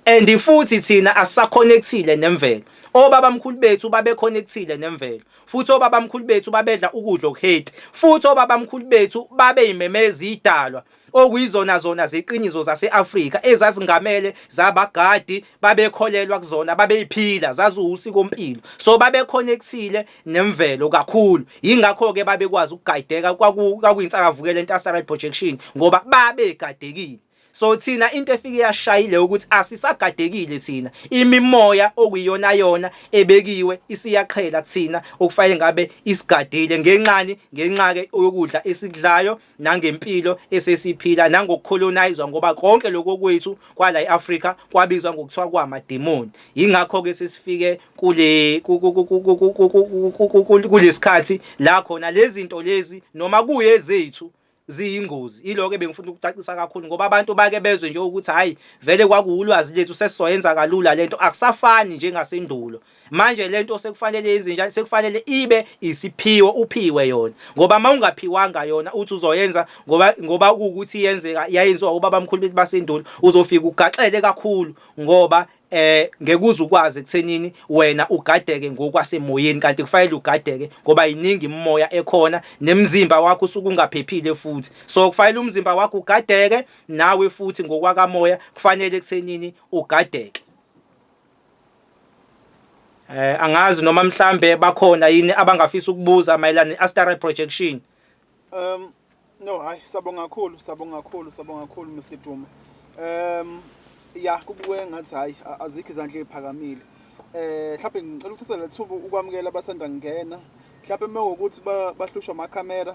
and futhi thina asisaconnectile nemvelo. Obabamkhulu bethu babeconnectile nemvelo, futhi obabamkhulu bethu babedla ukudla okuhealthy, futhi obabamkhulu bethu babeyimemeza idalwa okuyizona zona zeqiniso zase-Afrika ezazingamele zabagadi, babekholelwa kuzona, babeyiphila, zaziwusikompilo. So babeconnectile nemvelo kakhulu, yingakho-ke babekwazi ukugayideka. Kwakuyinsakavukela into astral projection ngoba babegadekile. So thina into efike yashayile ukuthi asisagadekile thina, imimoya okuyiyona yona ebekiwe isiyaqhela kuthina okufanele ngabe isigadile, ngenxani ngenxa ke yokudla esikudlayo nangempilo esesiphila nangokucolonizwa, ngoba konke lokho kwethu kwala eAfrika kwabizwa ngokuthiwa kwamademoni. Ingakho ke sesifike kule kulesikhathi la khona lezi zinto lezi noma kuyezethu ziyingozi. Iloko ebengifuna ukucacisa kakhulu, ngoba abantu bake bezwe nje ukuthi hayi vele kwakuwulwazi lethu, sesizoyenza kalula lento. Akusafani njengasendulo. Manje lento sekufanele yenze njani? Sekufanele ibe isiphiwo, uphiwe yona, ngoba uma ungaphiwanga yona uthi uzoyenza ngoba ukuthi yenzeka yayenziwa ubabamkhulu bethu basendulo, uzofika ugaxele kakhulu, ngoba ngeke uze ukwazi ekuthenini wena ugadeke ngokwasemoyeni, kanti kufanele ugadeke ngoba iningi imimoya ekhona nemzimba wakho usuke ungaphephile futhi. So kufanele umzimba wakho ugadeke nawe futhi ngokwakamoya kufanele ekuthenini ugadeke. Angazi noma mhlambe bakhona yini abangafisa ukubuza mayelana ne-astral projection. No, hayi, sabonga kakhulu, sabonga kakhulu, sabonga kakhulu Mr Duma. Ya, kubuke ngathi hayi azikho izandla eziphakamile. Mhlawumbe ngicela ukuthatha lethuba ukwamukela abasanda kungena. Mhlawumbe mewukuthi bahlushwa amakhamera,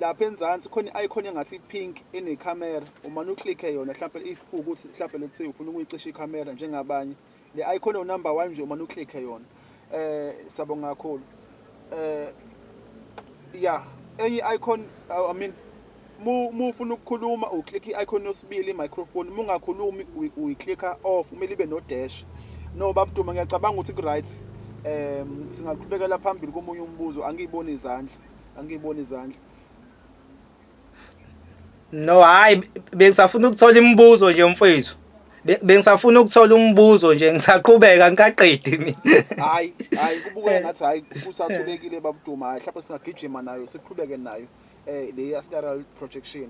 lapha enzansi khona i-icon engathi pink enekhamera, umane uclicke yona. Mhlawumbe if ukuthi mhlawumbe let's say ufuna ukuyicisha ikhamera njengabanye, le icon ewu number 1 nje, umane uclicke yona. Sabonga kakhulu. Ya, enye icon, I mean, mu ufuna ukukhuluma uclick i-icon yosibili, i-microphone. Uma ungakhulumi uyiclicka off, kumele ibe no dash. No, babuduma, ngiyacabanga ukuthi ku right. Singaqhubekela phambili komunye umbuzo. Angiyiboni izandla, angiyiboni izandla. No, hayi, bengisafuna ukuthola imibuzo nje mfowethu. Bengisafuna ukuthola umbuzo nje, ngisaqhubeka ngikaqedi mina. Hayi, hayi, kubukeka ngathi hayi kusathulekile babuduma. Hayi, mhlawumbe singagijima nayo, siqhubeke nayo le astral projection.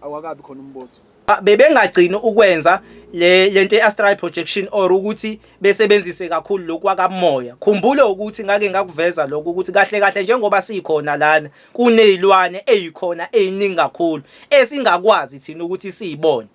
Awakabi khona umbuzo. Bebengagcini ukwenza le lento ye-astral projection or ukuthi besebenzise kakhulu lokhu kwakamoya. Khumbula ukuthi ngake ngakuveza lokhu ukuthi kahle kahle njengoba sikhona lana kunezilwane ezikhona eziningi kakhulu esingakwazi thina ukuthi siyibone,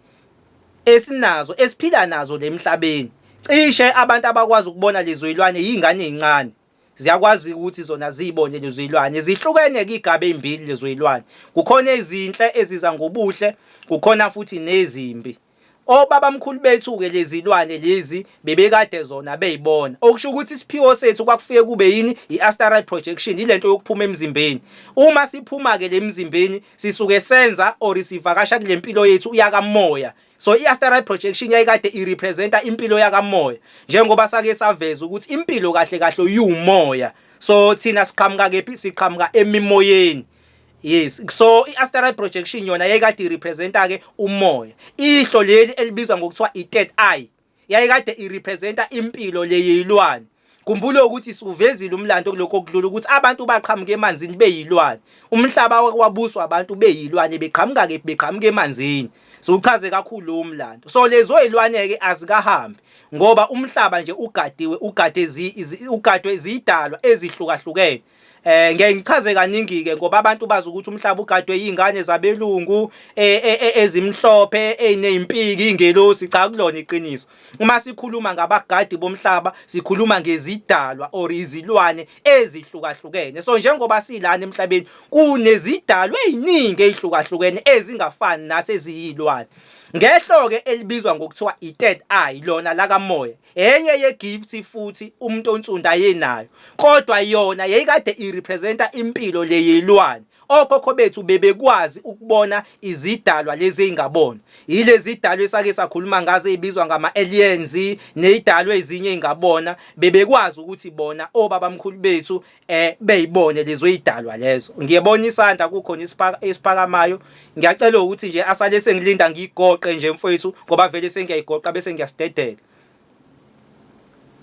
esinazo, esiphila nazo lemhlabeni. Cishe abantu abakwazi ukubona lezo zilwane izingane ezincane, ziyakwazi ukuthi zona ziyibone lezo zilwane. Zihlukene ke igaba ezimbili lezo zilwane, kukhona ezinhle eziza ngobuhle, kukhona futhi nezimbi. Obabamkhulu bethu-ke lezi lwane lezi bebekade zona beyibona, okusho ukuthi isiphiwo sethu kwakufike kube yini? I-astral projection, ilento yokuphuma emzimbeni. Uma siphuma-ke le emzimbeni sisuke senza or sivakasha kule mpilo yethu yakamoya. So i-astral projection yayikade irepresenta impilo yakamoya, njengoba sake saveza ukuthi impilo kahle kahle iwumoya. So thina siqhamuka kephi? Siqhamuka emimoyeni. Yes, so i-astral projection yona yayikade irepresenta ke umoya. Ihlo leli elibizwa ngokuthiwa i-third eye yayikade irepresenta impilo leyilwane. Khumbula ukuthi siwuvezile umlando kulokho okudlula ukuthi abantu baqhamuka emanzini beyilwane. Umhlaba wabuswa abantu beyilwane beqhamuka kephi beqhamuka emanzini. Siwuchaze kakhulu lowo mlando. So lezo zilwane ke azikahambi ngoba umhlaba nje ugadiwe ugade ugadwe izidalwa ezihlukahlukene. Eh ngeke ngichaze kaningi ke ngoba abantu bazi ukuthi umhlaba ugadwe izingane zabelungu eh, eh, eh, ezimhlophe ezinezimpiki ingelosi cha kulona iqiniso. Uma sikhuluma ngabagadi bomhlaba sikhuluma ngezidalwa or izilwane ezihlukahlukene. So njengoba silana emhlabeni kunezidalwa eziningi ezihlukahlukene ezingafani nathi eziyilwane. Ngehlo ke elibizwa ngokuthiwa i-third eye lona lakamoya Enye ye-gift futhi umuntu onsundu ayenayo kodwa yona yayikade irepresenta impilo le yelwane. Okhokho bethu bebekwazi ukubona izidalwa lezi ezingabonwa. Yilezi zidalwa esake sakhuluma ngazo ezibizwa ngama-aliens nezidalwa ezinye ezingabona, bebekwazi ukuthi bona obabamkhulu bethu eh beyibone lezo idalwa lezo. Ngiyebona isandla kukhona isiphakamayo. Ngiyacela ukuthi nje asale sengilinda ngiyigoqe nje mfowethu ngoba vele sengiyayigoqa bese ngiyasidedela.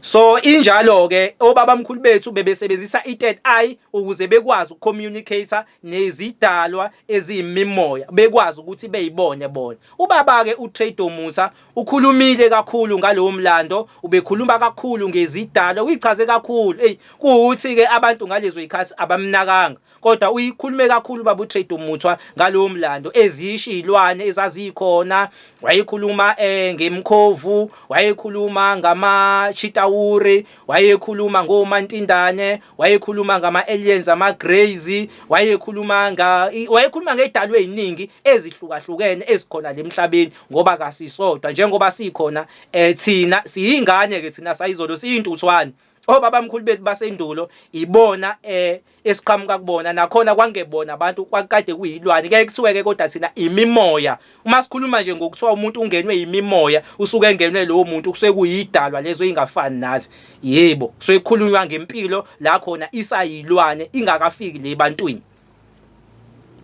So injalo ke obabamkhulu bethu bebesebenzisa i-third eye ukuze bekwazi ukucommunicate nezidalwa eziyimimoya bekwazi ukuthi beyibone bona. Ubaba ke uTrado Mutha Ukhulumile kakhulu ngalowo mlando, ubekhuluma kakhulu ngezidalwa, uyichaze kakhulu. Eyi, kuwukuthi-ke abantu ngalezo zikhathi abamnakanga. Kodwa uyikhulume kakhulu ubaba uTrade Muthwa ngalowo mlando, ezisho iy'lwane ezazikhona, wayekhuluma ngemkhovu, wayekhuluma ngama-chitawuri, wayekhuluma ngomantindane, wayekhuluma ngama-aliens, ama-greys, wayekhuluma nga wayekhuluma ngey'dalwa ey'ningi ezihlukahlukene ezikhona la emhlabeni ngoba kasisodwa njengoba sikhona eh thina siyingane ke thina sayizolo siyintuthwane obabamkhulu bethu basendulo ibona eh esiqhamuka kubona nakhona kwangebona abantu kwakade kuyilwane kuyaye kuthiwe ke kodwa thina imimoya uma sikhuluma nje ngokuthiwa umuntu ungenwe yimimoya usuke engenwe lowo muntu kusuke kuyidalwa lezo ingafani nathi yebo kusuke kukhulunywa ngempilo la khona isayilwane ingakafiki le bantwini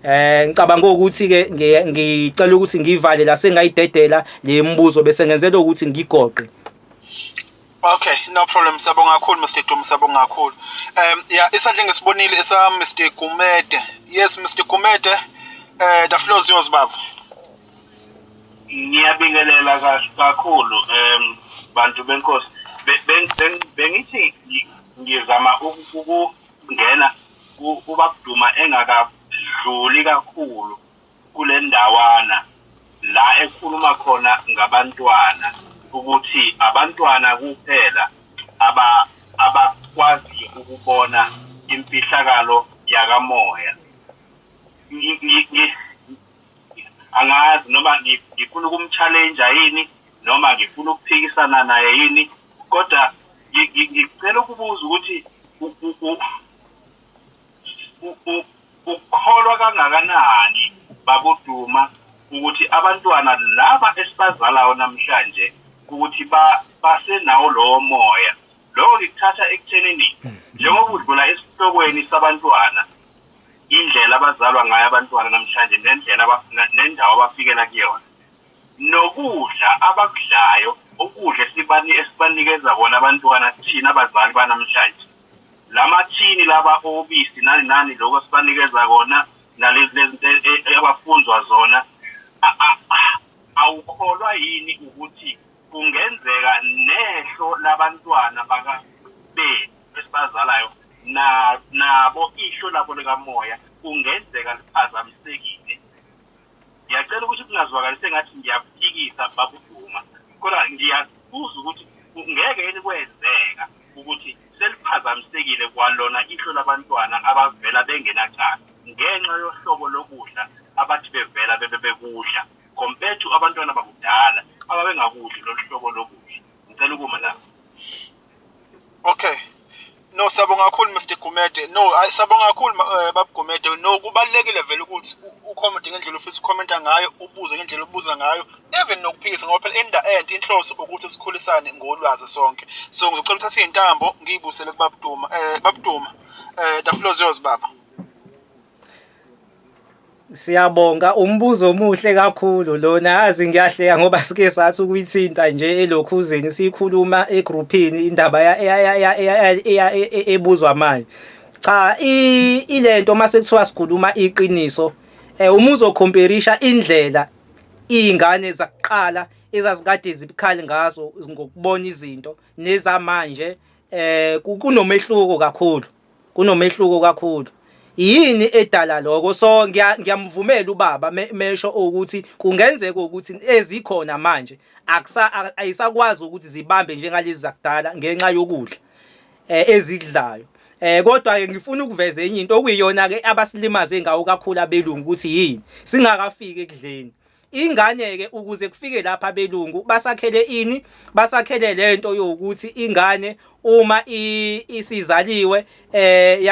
Eh ngicabanga ukuthi ke ngicela ukuthi ngivale la sengayidedela le mbuzo bese ngenzela ukuthi ngigoqe. Okay, no problem. Siyabonga kakhulu Mr Duma, siyabonga kakhulu. Yeah, isandla engisibonile esa Mr Gumede. Yes, Mr Gumede. The floor is yours baba. Ngiyabingelela kakhulu bantu benkosi. Bengithi ngizama ukungena ubabDuma engakadluli kakhulu kule ndawana la ekhuluma khona ngabantwana ukuthi abantwana kuphela aba abakwaziyo ukubona imfihlakalo yakamoya. Angazi noma ngifuna ukumchallenge yini noma ngifuna ukuphikisana naye yini kodwa ngicela ukubuza ukuthi ukholwa kangakanani babuduma ukuthi abantwana laba esibazalayo namhlanje ukuthi basenawo lowo moya lokho ngikuthatha ekuthenini njengoba udlula esihlokweni sabantwana indlela abazalwa ngayo abantwana namhlanje nendlela nendawo abafikela kuyona nokudla abakudlayo ukudla esibanikeza kona abantwana thina abazali banamhlanje lamathini laba obisi nani nani lokho sibanikeza kona nalezi lezinto e, e, abafunzwa zona awukholwa yini ukuthi kungenzeka nehlo labantwana baka bethu esibazalayo na nabo ihlo labo likamoya kungenzeka liphazamisekile Ngiyacela ukuthi kungazwakali sengathi ngiyakuphikisa babuduma kodwa ngiyabuza ukuthi ngeke yini kwenzeka ukuthi seliphazamisekile kwalona ihlo labantwana abavela bengenacala ngenxa yohlobo lokudla abathi bevela bebe bekudla compared to abantwana bakudala ababengakudli lolu hlobo lokudla. Ngicela ukuma lapho. Okay. No, siyabonga kakhulu Mr Gumede. No, hayi siyabonga kakhulu eh, Bab Gumede. No, kubalekile vele ukuthi ucomment ngendlela ofisa ucomment ngayo, ubuze ngendlela obuza ngayo, even nokuphikisa ngoba phela in the end inhloso ukuthi sikhulisane ngolwazi sonke. So ngicela uthathe izintambo ngiyibusele kuBab Duma. Eh Bab Duma, eh the floor is yours baba. Siyabonga umbuzo omuhle kakhulu lona yazi ngiyahleka ngoba sike sathi ukuyithinta nje elokhuzeni siyikhuluma egruphini indaba ebuzwa manje. Cha ilento mase kuthiwa sikhuluma iqiniso uma uzokhomperisha indlela iy'ngane zakuqala ezazikade zibukhali ngazo ngokubona izinto nezamanje kunomehluko kakhulu. Kunomehluko kakhulu. Yini edala lokho? So ngiyamvumela ubaba mesho ukuthi kungenzeka ukuthi ezikhona manje akusa ayisakwazi ukuthi zibambe njengalezi zakudala ngenxa yokudla ezikudlayo. Kodwa ke ngifuna ukuveza enye into okuyiyona ke abasilimaze ngawo kakhulu abelungu ukuthi yini singakafiki ekudleni. Ingane-ke ukuze kufike lapha abelungu basakhele ini? Basakhele lento yokuthi ingane uma isizaliwe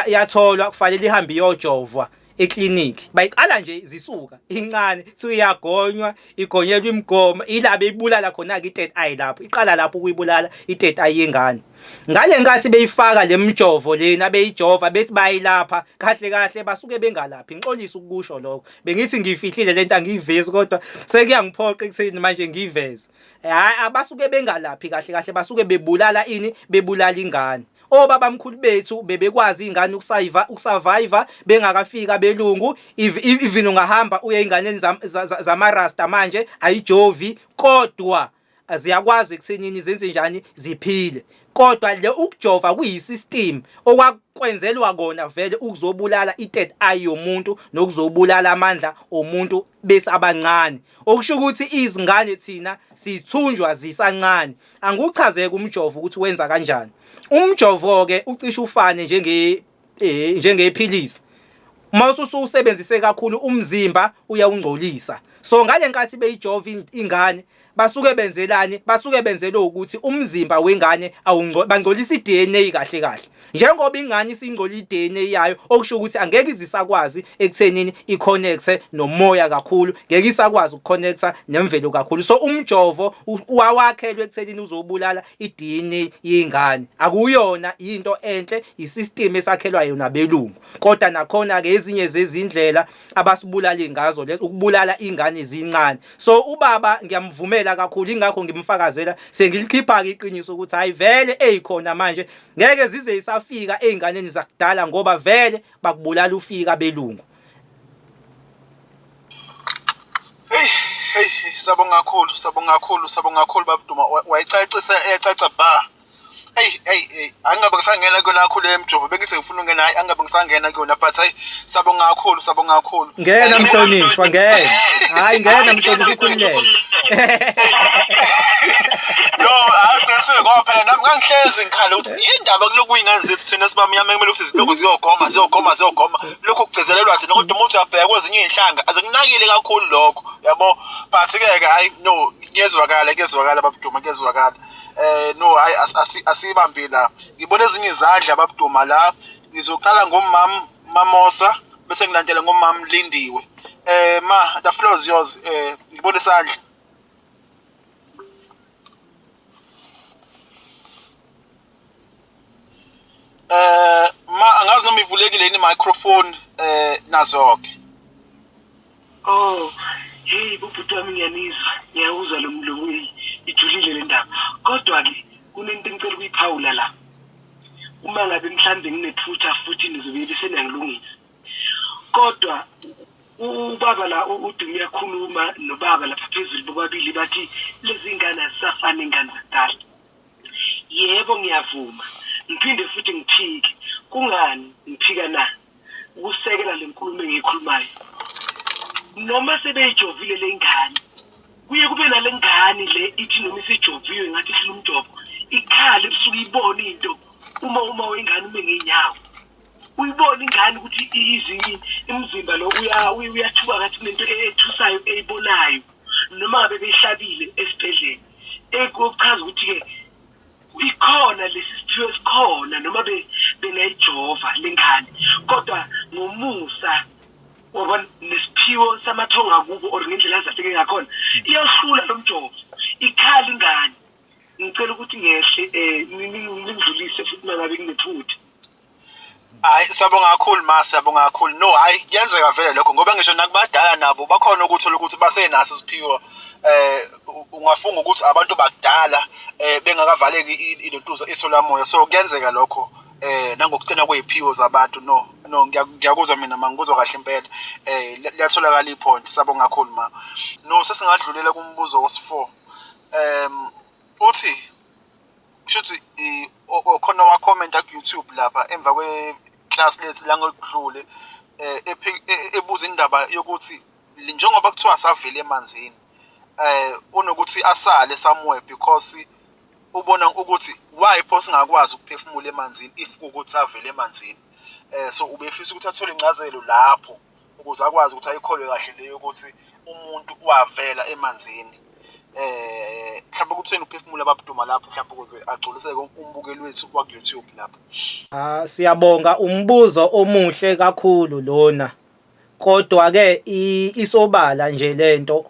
yatholwa kufanele ihambe iyojovwa eklinikhi. Bayiqala nje zisuka incane kuthiwa iyagonywa, igonyelwa imigomo, ila beyibulala khona-ke i-third eye lapho. Iqala lapho ukuyibulala i-third eye yengane. Ngale nkathi beyifaka le mjovo lena beyijova bethi bayilapha kahle kahle basuke bengalaphi ngixolisa ukusho lokho bengithi ngiyifihlile lento angiyivezi kodwa sekuyangiphoqa ekutheni manje ngiyiveze hayi abasuke bengalaphi kahle kahle basuke bebulala ini bebulala ingane obabamkhulu bethu bebekwazi ingane ukusayiva ukusurvive bengakafika belungu even ungahamba uye inganeni zamarasta manje ayijovi kodwa ziyakwazi ekuthenini zenze njani ziphile kodwa le ukujova kuyisystem okwakwenzelwa kona vele ukuzobulala i-third eye yomuntu nokuzobulala amandla omuntu besabancane okusho ukuthi izingane thina sithunjwa zisancane anguchazeke umjovo ukuthi wenza kanjani umjovo ke ucishe ufane njenge njengephilisi uma usuwusebenzise kakhulu umzimba uyawungcolisa so ngale nkathi beyijova ingane basuke benzelani basuke benzelwe ukuthi umzimba wengane bangcolisa i-DNA kahle kahle njengoba ingane isingcola i-DNA yayo okusho ukuthi angeke izisakwazi ekuthenini i-connecte nomoya kakhulu ngeke isakwazi ukuconnecta nemvelo kakhulu so umjovo wawakhelwe ekuthenini uzobulala i-DNA yengane akuyona into enhle isystem esakhelwa yona belungu kodwa nakhona ke ezinye zezindlela abasibulali ngazo le ukubulala ingane zincane so ubaba ngiyamvumela kakhulu ingakho ngimfakazela sengilikhipha ke iqiniso ukuthi hayi vele eyikhona manje ngeke zize isafika ezinganeni zakudala ngoba vele bakubulala ufika belungu Hey hey sabonga kakhulu sabonga kakhulu sabonga kakhulu babuduma wayicacisa eyacaca ba Hey hey hey angabe ngisangena kuyona kakhulu emjovo bengithi ngifuna ukungena hayi angabe ngisangena kuyona but hayi sabonga kakhulu sabonga kakhulu ngena mhlonishwa ngena hayi ngena mhlonishwa ukhululeke no hayi qinisile ngoba phela nami ngangihlezi ngikhala ukuthi yindaba kulokhu kuyingane zethu thina sibamnyama kumele ukuthi zilokhu ziyogoma ziyogoma ziyogoma lokhu kugcizelelwa thina kodwa uma uthi uyabheka kwezinye iy'nhlanga azikunakile kakhulu lokho yabo but-ke ke hayi no kuyezwakala kuyezwakala babuduma kuyezwakala no hayi asiyibambi la ngibona ezinye izandla babuduma la ngizoqala ngomam Mamosa bese ngilandela ngomam Lindiwe ma the floor is yours ngibona isandla ma angazi noma ivulekile yini microphone nazo ke Oh, hey bubhuti wami ngiyanizwa, ngiyawuzwa lo mlomo ijulile le ndaba. Kodwa-ke kunento engicela ukuyiphawula la. Uma ngabe mhlambe nginephutha futhi nizobe bese niyangilungisa. Kodwa ubaba la uDumi uyakhuluma nobaba lapha phezulu bobabili bathi lezi ngane azisafani ingane zakudala. Yebo ngiyavuma. Ngiphinde futhi ngiphike. Kungani ngiphika na? Ukusekela le nkulumo engiyikhulumayo. Noma sebeyijovile le ngane, kuye kube nale ngane le ithi noma isijoviwe ngathi ihlula umjovo, ikhale ebusuku ibone into uma uma wengane ume ngey'nyawo. Uyibone ingane ukuthi izinye imizimba lo uyathuka ngathi kunento ethusayo eyibonayo noma ngabe beyihlabile esibhedlela. Ekuchaza ukuthi-ke ikhona lesi siphiwo esikhona noma bengayijova lengane kodwa ngomusa wabona nesiphiwo samathonga kubo or ngendlela azahleke ngakhona iyohlula lo mjovo ikhala ingane ngicela ukuthi ngehle um ningidlulise futhi uma ngabe kunephutha. Hayi, siyabonga kakhulu ma, siyabonga kakhulu. No, hayi, kuyenzeka vele lokho ngoba ngisho nakubadala nabo bakhona ukuthola ukuthi basenaso isiphiwo. Ungafunga ukuthi abantu bakudala bengakavaleki ilentuza iso lamoya. So kuyenzeka lokho nangokuqina kweziphiwo zabantu. No, no, ngiyakuzwa mina ma, ngikuzwa kahle impela. Liyatholakala ipoint. Siyabonga kakhulu ma. No, sesingadlulela kumbuzo wesi-4. Uthi kushuthi khona wa-comment-a ku-YouTube lapha emva kwe-class lethu la ngokudlule, ebuza indaba yokuthi njengoba kuthiwa savela emanzini, unokuthi asale somewhere because ubona ukuthi why pho singakwazi ukuphefumula emanzini if kuwukuthi savela emanzini. So ubefisa ukuthi athole incazelo lapho ukuze akwazi ukuthi ayikholwe kahle leyo ukuthi umuntu wavela emanzini. Mhlawumbe kutheni uphefumula babuduma lapho, mhlawumbe ukuze agculiseke umbukeli wethu waku-YouTube lapho. Ah, siyabonga, umbuzo omuhle kakhulu lona. Kodwa ke isobala nje lento,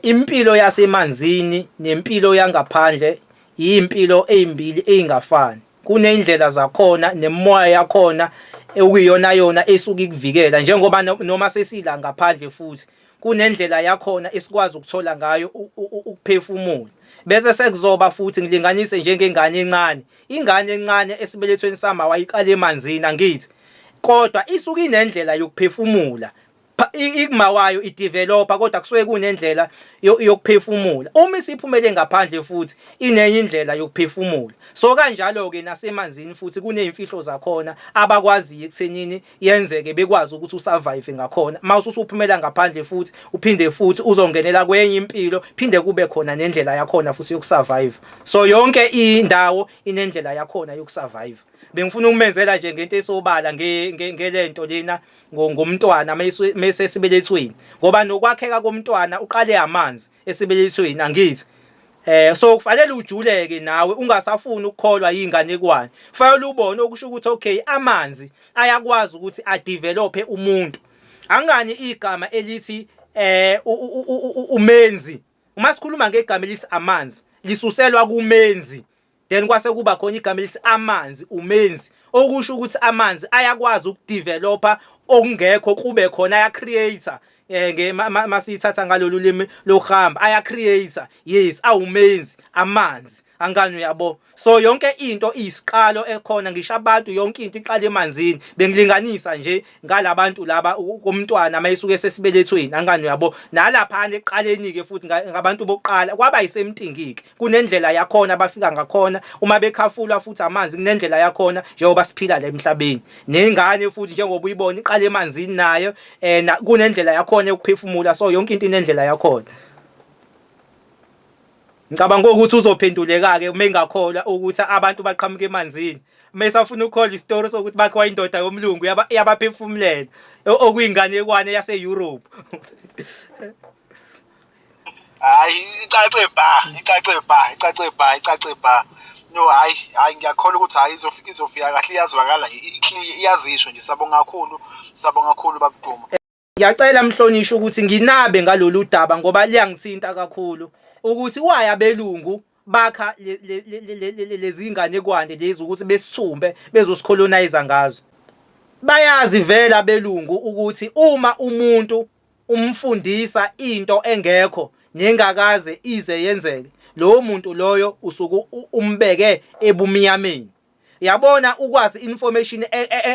impilo yasemanzini nempilo yangaphandle impilo ezimbili ezingafani. Kunendlela zakhona nemoya yakhona okuyiyona yona esuke ikuvikela, njengoba noma sesila ngaphandle futhi kunendlela yakhona esikwazi ukuthola ngayo ukuphefumula. Bese sekuzoba futhi ngilinganise njengengane encane, ingane encane esibelethweni sama wayiqala emanzini, angithi? Kodwa isuke inendlela yokuphefumula ikuma wayo ideveloper, kodwa kusuke kunendlela yokuphefumula. Uma isiphumele ngaphandle futhi inenye indlela yokuphefumula. So kanjalo ke nasemanzini futhi kunezimfihlo zakhona abakwaziyo ekuthenini yenzeke bekwazi ukuthi usurvive ngakhona. Uma usuphumela ngaphandle futhi uphinde futhi uzongenela kwenye impilo, phinde kube khona nendlela yakhona futhi yokusurvive. So yonke indawo inendlela yakhona yokusurvive. Bengifuna ukumenzela nje ngento esobala ngelento lena ngomntwana mase esibelethweni, ngoba nokwakheka komntwana uqale amanzi esibelethweni, angithi? So kufanele ujuleke nawe ungasafuni ukukholwa inganekwane. Kufanele ubone okusho ukuthi okay, amanzi ayakwazi ukuthi adevelope umuntu. Angani igama elithi umenzi. Uma sikhuluma ngegama elithi amanzi, lisuselwa kumenzi. Then kwase kuba khona igama elithi amanzi, umenzi, okusho ukuthi amanzi ayakwazi ukudevelopa okungekho kube khona, aya-creator. Masiyithatha ngalolu limi lokuhamba, aya-creator, yes, awumenzi amanzi, angani uyabo? So yonke into iyisiqalo ekhona, ngisho abantu, yonke into iqala emanzini. Bengilinganisa nje ngalabantu laba komntwana mayisuke esesibelethweni, angani uyabo? Nalaphana ekuqaleni-ke futhi ngabantu bokuqala kwaba yisemtingi-ke, kunendlela yakhona abafika ngakhona uma bekhafulwa futhi amanzi, kunendlela yakhona njengoba siphila la emhlabeni. Nengane futhi njengoba uyibona iqala emanzini nayo, kunendlela yakhona yokuphefumula. So yonke into inendlela yakhona. Ngicabanga ukuthi uzophenduleka-ke uma engakholwa ukuthi abantu baqhamuka emanzini. Uma esafuna ukukholwa isitori sokuthi bakhiwa indoda yomlungu yabaphefumulela, okuyinganekwane yase-Europe. Hayi, icace bha, icace bha, icace bha, icace bha. No, hayi, hayi, ngiyakholwa ukuthi hayi izofika kahle, iyazwakala, iyazisho nje. Sabonga kakhulu, sabonga kakhulu babuduma. Ngiyacela mhlonishwa ukuthi nginabe ngalolu daba ngoba liyangithinta kakhulu, ukuthi why abelungu bakha lezi nganekwane lezi ukuthi besithumbe bezosicolonize ngazo. Bayazi vele abelungu ukuthi uma umuntu umfundisa into engekho nengakaze ize yenzeke, lowo muntu loyo usuke umbeke ebumnyameni. Yabona, ukwazi information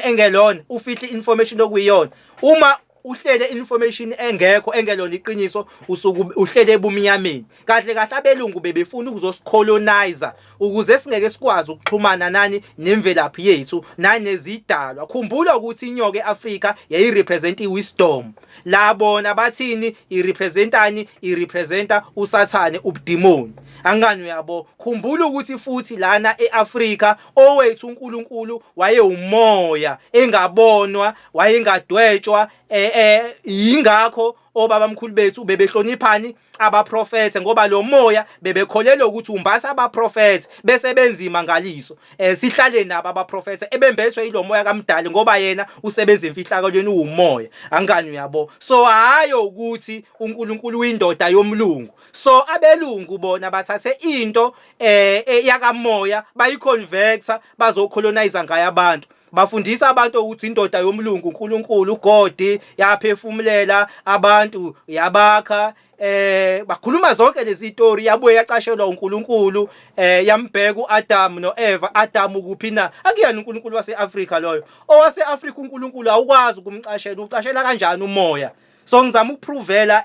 engelona, ufihle information okuyiyona. Uma uhlele information engekho, engelona iqiniso, usuke uhlele ebumnyameni. Kahle kahle abelungu bebefuna ukuzosicolonize ukuze singeke sikwazi ukuxhumana nani nemvelaphi yethu nanezidalwa. Khumbula ukuthi inyoka eAfrika yayirepresent iwisdom. La bona bathini? Irepresentani? Irepresenta uSathane, ubudimoni, angani uyabo? Khumbula ukuthi futhi lana eAfrika owethu uNkulunkulu wayewumoya engabonwa, wayengadwetshwa. Yingakho obaba mkhulu bethu bebehloniphani abaprofethe, ngoba lo moya bebekholelwa ukuthi umbatha abaprofethe bese benzima ngaliso. Sihlale nabo abaprofethe ebembethwe yilo moya kamdali, ngoba yena usebenza emfihlakalweni, uwumoya, angani uyabo? So hayo ukuthi uNkulunkulu uyindoda yomlungu. So abelungu bona bathathe into yakamoya bayiconverta, bazocolonize ngayo abantu. Bafundisa abantu ukuthi indoda yomlungu uNkulunkulu uGod yaphefumulela abantu yabakha bakhuluma zonke lezi story yabuye yacashelwa uNkulunkulu yambheka uAdam noEva. Adam ukuphi na? Akuyena uNkulunkulu waseAfrika loyo. OwaseAfrika uNkulunkulu awukwazi ukumcashela, ucashela kanjani umoya? So ngizama ukuprovela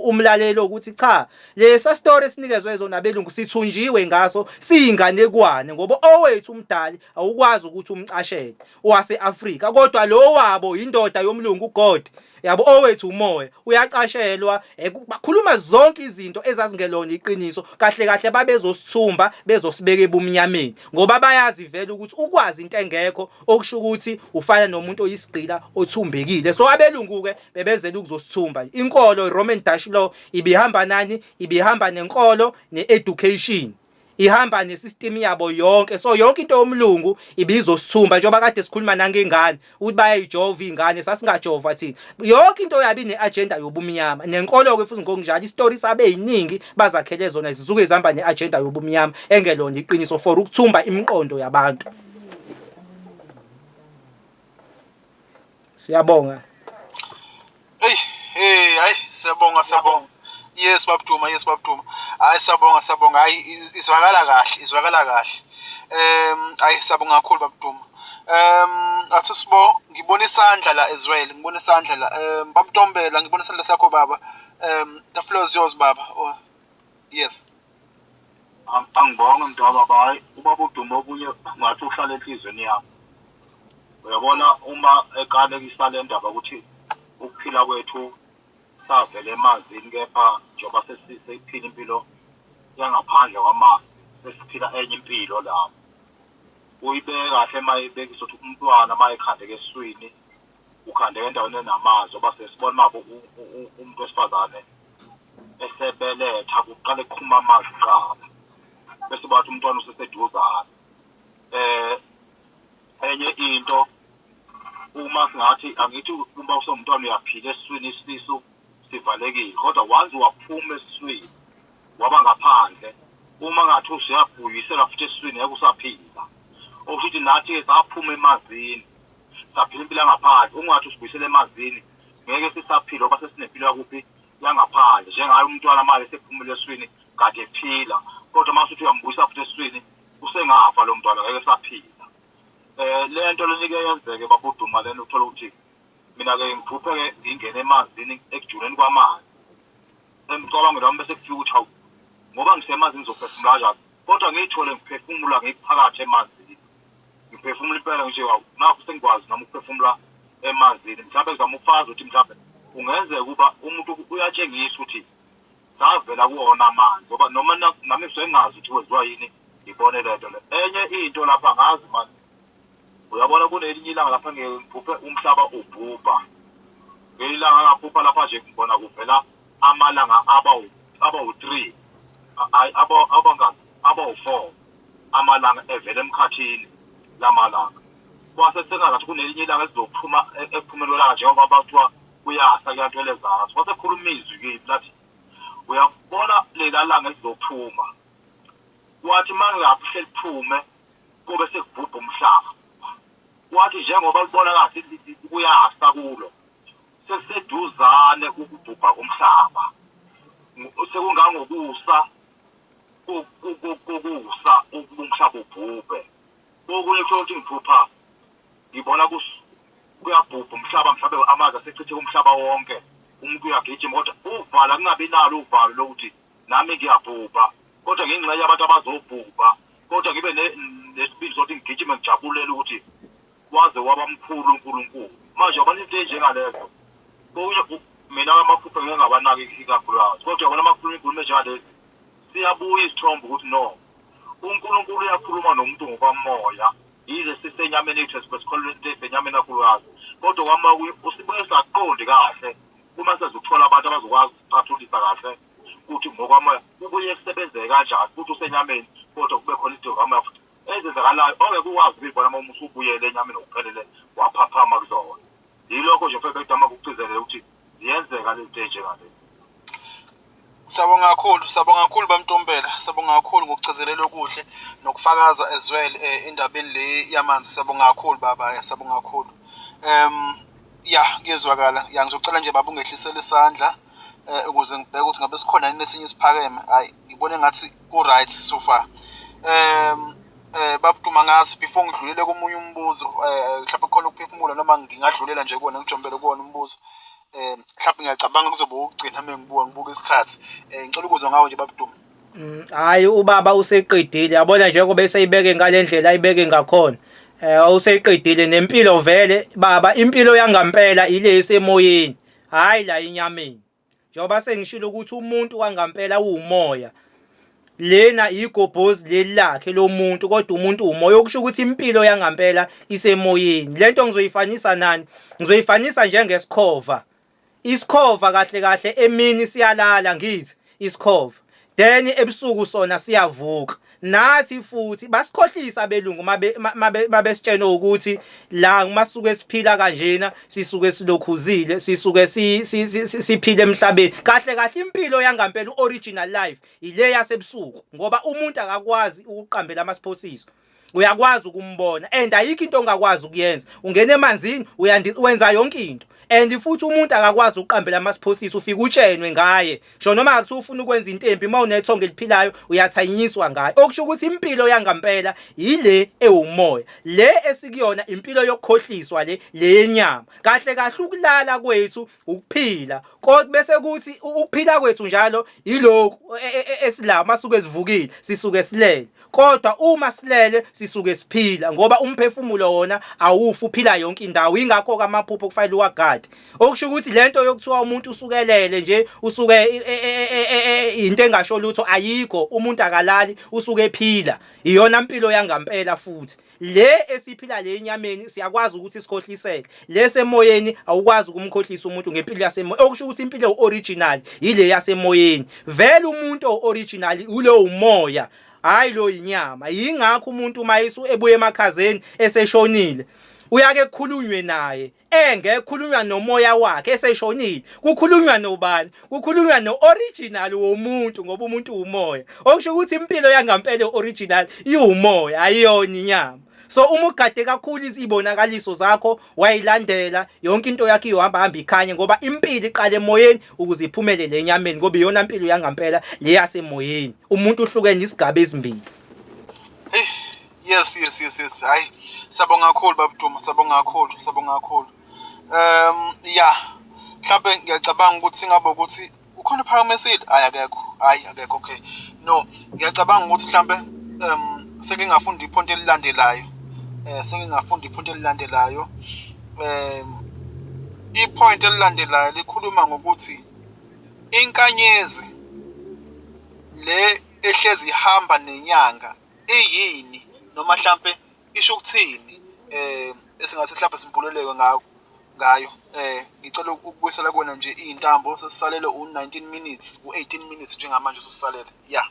umlaleli ukuthi cha, lesa story esinikezwe zona abelungu sithunjiwe ngaso, siyinganekwane, ngoba owethu umdali awukwazi ukuthi umcashele owase-Afrika, kodwa lo wabo indoda yomlungu uGod yabo, owethu umoya uyacashelwa. Bakhuluma zonke izinto ezazingelona iqiniso. Kahle kahle babezosithumba, bezosibeka ebumnyameni, ngoba bayazi vele ukuthi ukwazi into engekho okusho ukuthi ufana nomuntu oyisigqila othumbekile. So abelungu ke bebezela ukuzosithumba. Inkolo, Roman Dutch law, ibihamba nani? Ibihamba nenkolo ne-education, ihamba nesystem yabo yonke. So yonke into yomlungu ibizosithumba, njengoba kade sikhuluma nangengane ukuthi bayayijova ingane, sasingajova thina. Yonke into yabi ne-agenda yobumnyama, nenkolo-ke futhi ngokunjalo. Isitori sabe yiningi bazakhele zona zisuke zihamba ne-agenda yobumnyama engelona iqiniso for ukuthumba imiqondo yabantu. Siyabonga. Hey, hey, hayi, siyabonga, siyabonga. Yes babDuma, yes babDuma. Hayi, siyabonga, siyabonga. Hayi, izwakala kahle, izwakala kahle. Hayi, siyabonga kakhulu babDuma. Athi sibo ngibona isandla la as well, ngibona isandla la. BabNtombela, ngibona isandla sakho baba. The floor is yours baba. Oh, yes. Angibonge mntwababa. Hayi, ubaba uDuma, okunye ngathi uhlala enhliziyweni yami. Uyabona, uma eqalekisa le ndaba ukuthi ukuphila kwethu savela emanzini, kepha njengoba sesiphila impilo yangaphandle kwamanzi, sesiphila enye impilo lapho. Uyibeke kahle uma ibekisa ukuthi umntwana uma ekhandeka esiswini ukhandeka endaweni enamanzi, ngoba sesibona uma umuntu wesifazane esebeletha kuqale kuqhuma amanzi kuqala, bese bathi umntwana useseduzane. Enye into, uma singathi, angithi uma usewumntwana uyaphila esiswini, isisu sivalekile, kodwa once waphuma esiswini waba ngaphandle, uma ngathi usuyabuyisela futhi esiswini ngeke usaphila. Okusho ukuthi nathi-ke saphuma emanzini saphila impilo yangaphandle, ungathi usibuyisele emanzini ngeke sisaphila, ngoba sesinempilo yakuphi? Yangaphandle. Njengaye umntwana manje esephumile esiswini kade ephila, kodwa uma usuthi uyambuyisa futhi esiswini usengafa lo mntwana, ngeke saphila. Le nto lenike yenzeke babuduma lena, uthola ukuthi mina-ke ngiphuphe-ke ngingena emanzini, ekujuleni kwamanzi. Emcabangweni wami bese kufika ukuthi hawu, ngoba ngisemanzini ngizophefumula kanjani? Kodwa ngiyithole ngiphefumula ngiphakathi emanzini, ngiphefumula impela ngisho, hawu, nakho sengikwazi nami ukuphefumula emanzini. Mhlawumbe ngizama ukufakaza ukuthi mhlawumbe kungenzeka ukuba umuntu uyatshengisa ukuthi savela kuwona amanzi, ngoba noma nami ngisuke ngingazi ukuthi kwenziwa yini ngibone le nto le. Enye into lapha, ngazi mani, uyabona kunelinye ilanga lapha ngeke ngiphuphe umhlaba ubhubha. Ngelinye ilanga ngaphupha lapha nje ngibona kuvela amalanga abawu-three, hayi, abangaki, abawu-four amalanga evela emkhathini lamalanga. Kwase sengathi kunelinye ilanga elizophuma ekuphumeni kwelanga, njengoba bathiwa kuyasa kuyantweleza. Kwase kukhuluma izwi kimi lathi, uyabona lela langa elizophuma, wathi mangaphi seliphume kube sekubhubha umhlaba. Wathi njengoba libona kahle kuyasa kulo, sekuseduzane ukubhubha komhlaba, sekungangokusa kokusa ukuba umhlaba ubhubhe. Okunye kusho ukuthi ngiphupha ngibona kuyabhubha umhlaba, mhlawumbe amanzi asechitheka umhlaba wonke, umuntu uyagijima kodwa uvala kungabi nalo uvalo lokuthi nami ngiyabhubha, kodwa ngingxenye abantu abazobhubha, kodwa ngibe nesibindi sokuthi ngigijime ngijabulele ukuthi waze waba mkhulu uNkulunkulu. Manje yabona into enjengalezo, kokunye mina amaphupho ngeke ngabanaki ikakhulukazi, kodwa yabona amakhuluma inkulumo enjengalezi siyabuya isithombe ukuthi no, uNkulunkulu uyakhuluma nomuntu ngokwamoya, yize sisenyameni yethu sikholelwa into esenyameni kakhulukazi, kodwa kwamoya usibuye singaqondi kahle. Uma sezokuthola abantu abazokwazi ukucathulisa kahle ukuthi ngokwamoya kubuye kusebenzeke kanjani, futhi usenyameni kodwa kube khona izinto zikamoya futhi ezenzakalayo ongeke ukwazi ukuyibona uma usubuyele enyameni ngokuphelele waphaphama kuzona. Yilokho nje mfethu bekudama kukucizelela ukuthi ziyenzeka lezi zinto ey'njengalezi. Siyabonga kakhulu, siyabonga kakhulu bamntombela, siyabonga kakhulu ngokuchazelela okuhle nokufakaza as well endabeni le yamanzi. Siyabonga kakhulu baba, siyabonga kakhulu. Ya, kuyezwakala. Ya, ngizocela nje baba ungehlisele isandla ukuze ngibheke ukuthi ngabe sikhona yini esinye isiphakeme. Hayi, ngibona engathi ku-right so far. Baba Dumangazi, before ngidlulele komunye umbuzo, mhlawumbe kukhona ukuphefumula noma ngingadlulela nje kuwona ngijombele kuwona umbuzo. Mhlawumbe ngiyacabanga kuzobe ukugcina uma ngibuka ngibuka isikhathi. Ngicela ukuzwa ngawe nje baba Duma. Hhayi ubaba useqedile yabona njengoba eseyibeke ngale ndlela ayibeke ngakhona. Useqedile nempilo vele baba impilo yangampela ile esemoyeni hhayi la enyameni. Njengoba sengishilo ukuthi umuntu wangampela uwumoya. Lena igobhozi leli lakhe lomuntu kodwa umuntu umoya okusho ukuthi impilo yangampela isemoyeni. Lento ngizoyifanisa nani? Ngizoyifanisa njengesikhova. Isikhova kahle kahle emini siyalala ngithi isikhova. Then ebusuku sona siyavuka. Nathi futhi basikhohlisa abelungu mabesitshena ukuthi la masuke siphila kanjena sisuke silokhuzile sisuke siphile emhlabeni. Kahle kahle impilo yangampela original life ile yasebusuku ngoba umuntu akakwazi ukuqambela amasiphosiso. Uyakwazi ukumbona and ayikho into ongakwazi ukuyenza. Ungena emanzini wenza yonke into. And futhi umuntu akakwazi ukuqambela amasiphosiso ufike utshenwe ngaye. Ngisho noma kuthiwa ufuna ukwenza into embi uma unethongo eliphilayo uyathanyiswa ngayo. Okusho ukuthi impilo yangampela yile ewumoya. Le esikuyona impilo yokukhohliswa le yenyama. Kahle kahle ukulala kwethu ukuphila. Kodwa bese kuthi ukuphila kwethu njalo yilokhu esila masuke sivukile sisuke silele. Kodwa uma silele sisuke siphila ngoba umphefumulo wona awufi uphila yonke indawo. Yingakho-ke amaphupho kufanele uwagade. Okusho ukuthi lento yokuthiwa umuntu usukelele nje usuke into engasho lutho ayikho, umuntu akalali usuke ephila. Iyona mpilo yangampela futhi. Le esiphila le enyameni siyakwazi ukuthi sikhohliseke. Lesemoyeni awukwazi ukumkhohlisa umuntu ngempilo yasemoyeni. Okusho ukuthi impilo original yile yasemoyeni. Vele umuntu original ulo umoya, hayi lo inyama. Yingakho umuntu uma ebuye emakhazeni eseshonile uyake kukhulunywe naye engekhulunywa nomoya wakhe eseshonile. Kukhulunywa nobani? Kukhulunywa no-original womuntu ngoba umuntu umoya. Okusho ukuthi impilo yangampela original iwumoya ayiyona inyama. So uma ugade kakhulu izibonakaliso zakho wayilandela yonke into yakho iyohamba hamba ikhanye ngoba impilo iqala emoyeni ukuze iphumelele enyameni ngoba iyona mpilo yangampela le yasemoyeni. Umuntu uhlukene isigaba ezimbili. Hey, yes yes yes yes. Hayi, siyabonga kakhulu baba Duma, siyabonga kakhulu, siyabonga kakhulu. Ya, mhlawumbe ngiyacabanga ukuthi ngabe ukuthi ukhona uphakamisile. Hayi akekho, hayi akekho. Okay, no, ngiyacabanga ukuthi mhlawumbe seke ngafunda iphonto elilandelayo. Seke ngafunda iphonto elilandelayo. I-point elilandelayo likhuluma ngokuthi inkanyezi le ehlezi ihamba nenyanga iyini noma mhlampe isho ukuthini esingase mhlampe simbuleleke ngakho ngayo. Ngicela ukubuyisela kuwena nje iy'ntambo sesisalele u-19 minutes u-18 minutes njengamanje ususalele. Ya.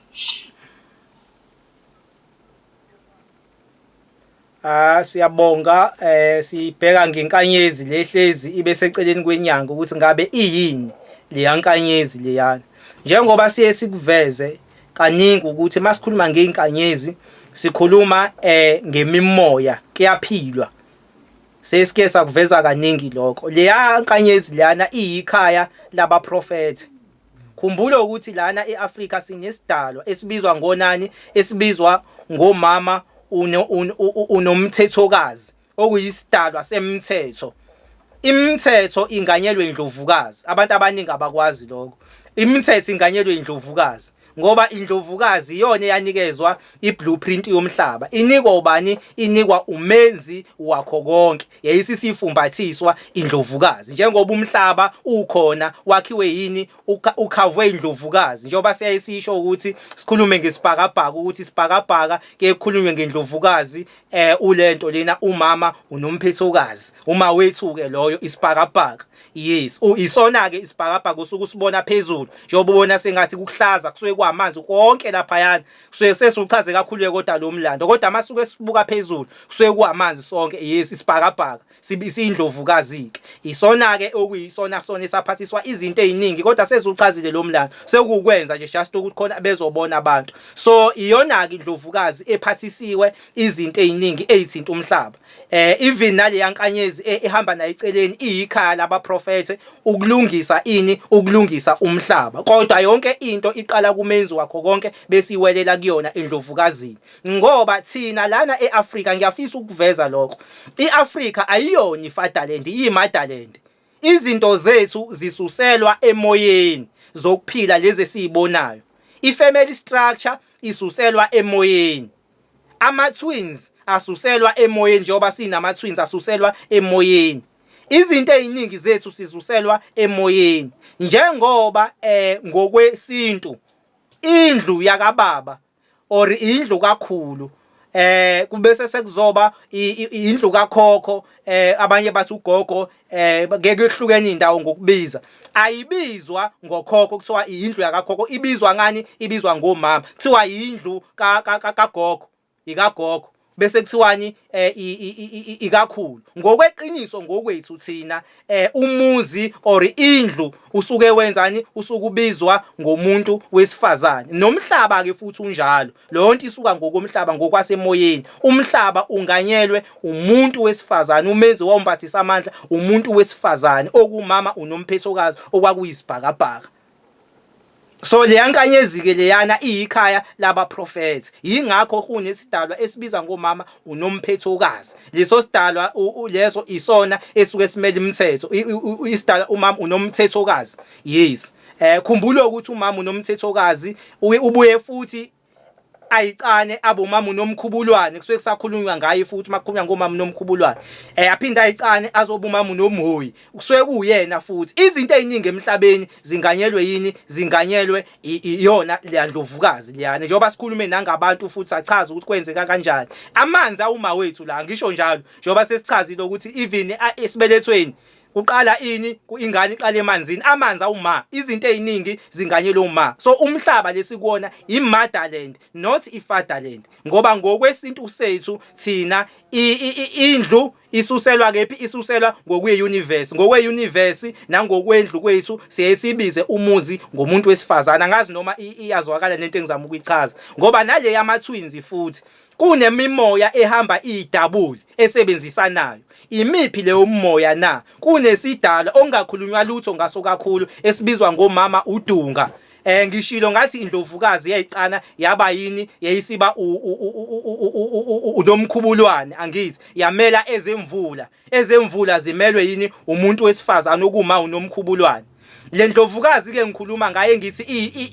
Ah siyabonga sibheka ngenkanyezi lehlezi ibe seceleni kwenyanga ukuthi ngabe iyini leya nkanyezi leyana. Njengoba siye sikuveze kaningi ukuthi masikhuluma ngey'nkanyezi sikhuluma ngemimoya kuyaphilwa. Sesike sakuveza kaningi lokho. Leya nkanyezi leyana iyikhaya labaprofethi. Khumbula ukuthi lana e-Afrika sinesidalwa esibizwa ngonani, esibizwa ngomama unomthethokazi, okuyisidalwa semthetho. Imithetho inganyelwe indlovukazi. Abantu abaningi abakwazi lokho. Imithetho inganyelwe indlovukazi ngoba indlovukazi iyona eyanikezwa i-blueprint yomhlaba. Inikwa ubani? Inikwa umenzi wakho konke. Yayisisifumbathiswa indlovukazi. Njengoba umhlaba ukhona wakhiwe yini? Ukhavwe indlovukazi. Njengoba siyaye sisho ukuthi sikhulume ngesibhakabhaka ukuthi isibhakabhaka ke kukhulunywe ngendlovukazi ulento lena umama unomphethokazi. Uma wethu ke loyo isibhakabhaka. Yes, isona ke isibhakabhaka usuke usibona phezulu. Njengoba ubona sengathi kuhlaza kusuke kwamanzi konke laphayana. Kusuke sesiwuchaze kakhulu kodwa lo mlando, kodwa masuke sibuka phezulu kusuke kuwamanzi sonke. Yes, isibhakabhaka siyindlovukazi-ke, isona-ke okuyisona sona esaphathiswa izinto ey'ningi, kodwa sesiwuchazile lo mlando, sekuwukwenza nje just ukuthi khona bezobona abantu. So iyona-ke indlovukazi ephathisiwe izinto ey'ningi ey'thinta umhlaba. Even naleya nkanyezi ehamba nayo eceleni iyikhaya labaprofethe ukulungisa ini, ukulungisa umhlaba. Kodwa yonke into iqala kumenzi wakho konke bese iwelela kuyona endlovukazini. Ngoba thina lana e-Afrika, ngiyafisa ukuveza lokho, i-Afrika ayiyona i-fatherland, iyi-motherland. Izinto zethu zisuselwa emoyeni zokuphila lezi esizibonayo. I-family structure isuselwa emoyeni. Ama-twins asuselwa emoyeni, njengoba sinama-twins asuselwa emoyeni. Izinto eziningi zethu sizuselwa emoyeni. Njengoba ngokwesintu indlu yakababa or indlu kakhulu kubese sekuzoba indlu kakhokho, abanye bathi ugogo, ngeke kuhlukene indawo ngokubiza. Ayibizwa ngokhokho, kuthiwa indlu yakakhokho, ibizwa ngani? Ibizwa ngomama, kuthiwa indlu kagogo, ikagogo, bese kuthiwani ikakhulu. Ngokweqiniso ngokwethu thina umuzi or indlu usuke wenzani? Usuke ubizwa ngomuntu wesifazane. Nomhlaba ke futhi unjalo, leyo nto isuka ngokomhlaba, ngokwasemoyeni. Umhlaba unganyelwe umuntu wesifazane, umenzi wawumbathisa amandla umuntu wesifazane, okumama unomphethokazi okwakuyisibhakabhaka. So leya nkanyezi-ke leyana iyikhaya labaprofethi, yingakho kunesidalwa esibiza ngomama unomphethokazi. Leso sidalwa leso isona esuke simele imithetho, isidalwa umama unomthethokazi. Yes, khumbula ukuthi umama unomthethokazi ubuye futhi ayicane abomama unomkhubulwane, kusuke kusakhulunywa ngaye futhi makukhulunywa ngomama unomkhubulwane. Aphinde ayicane azoba umama unomhoyi, kusuke kuwuyena futhi. Izinto eziningi emhlabeni zinganyelwe yini? Zinganyelwe iyona leya ndlovukazi leyana. Njengoba sikhulume nangabantu futhi sachaza ukuthi kwenzeka kanjani. Amanzi awuma wethu la, ngisho njalo njengoba sesichazile ukuthi even esibelethweni kuqala ini, ingane iqala emanzini, amanzi awuma. Izinto eziningi zinganyelwe uma. So umhlaba lesikuwona i-motherland, not i-fatherland, ngoba ngokwesintu sethu thina indlu isuselwa kephi? Isuselwa ngokwe-universe. Ngokwe-universe nangokwendlu kwethu siye sibize umuzi ngomuntu wesifazane. Angazi noma iyazwakala lento engizama ukuyichaza, ngoba nale yama-twins futhi kunemimoya ehamba iyidabuli esebenzisanayo. Imiphi leyo moya na? Kunesidalwa ongakhulunywa lutho ngaso kakhulu esibizwa ngomama uDunga. Ngishilo ngathi indlovukazi yayicana yaba yini? Yayisiba unomkhubulwane, angithi yamela ezemvula. Ezemvula zimelwe yini? Umuntu wesifazane okuma unomkhubulwane. Le ndlovukazi ke ngikhuluma ngaye ngithi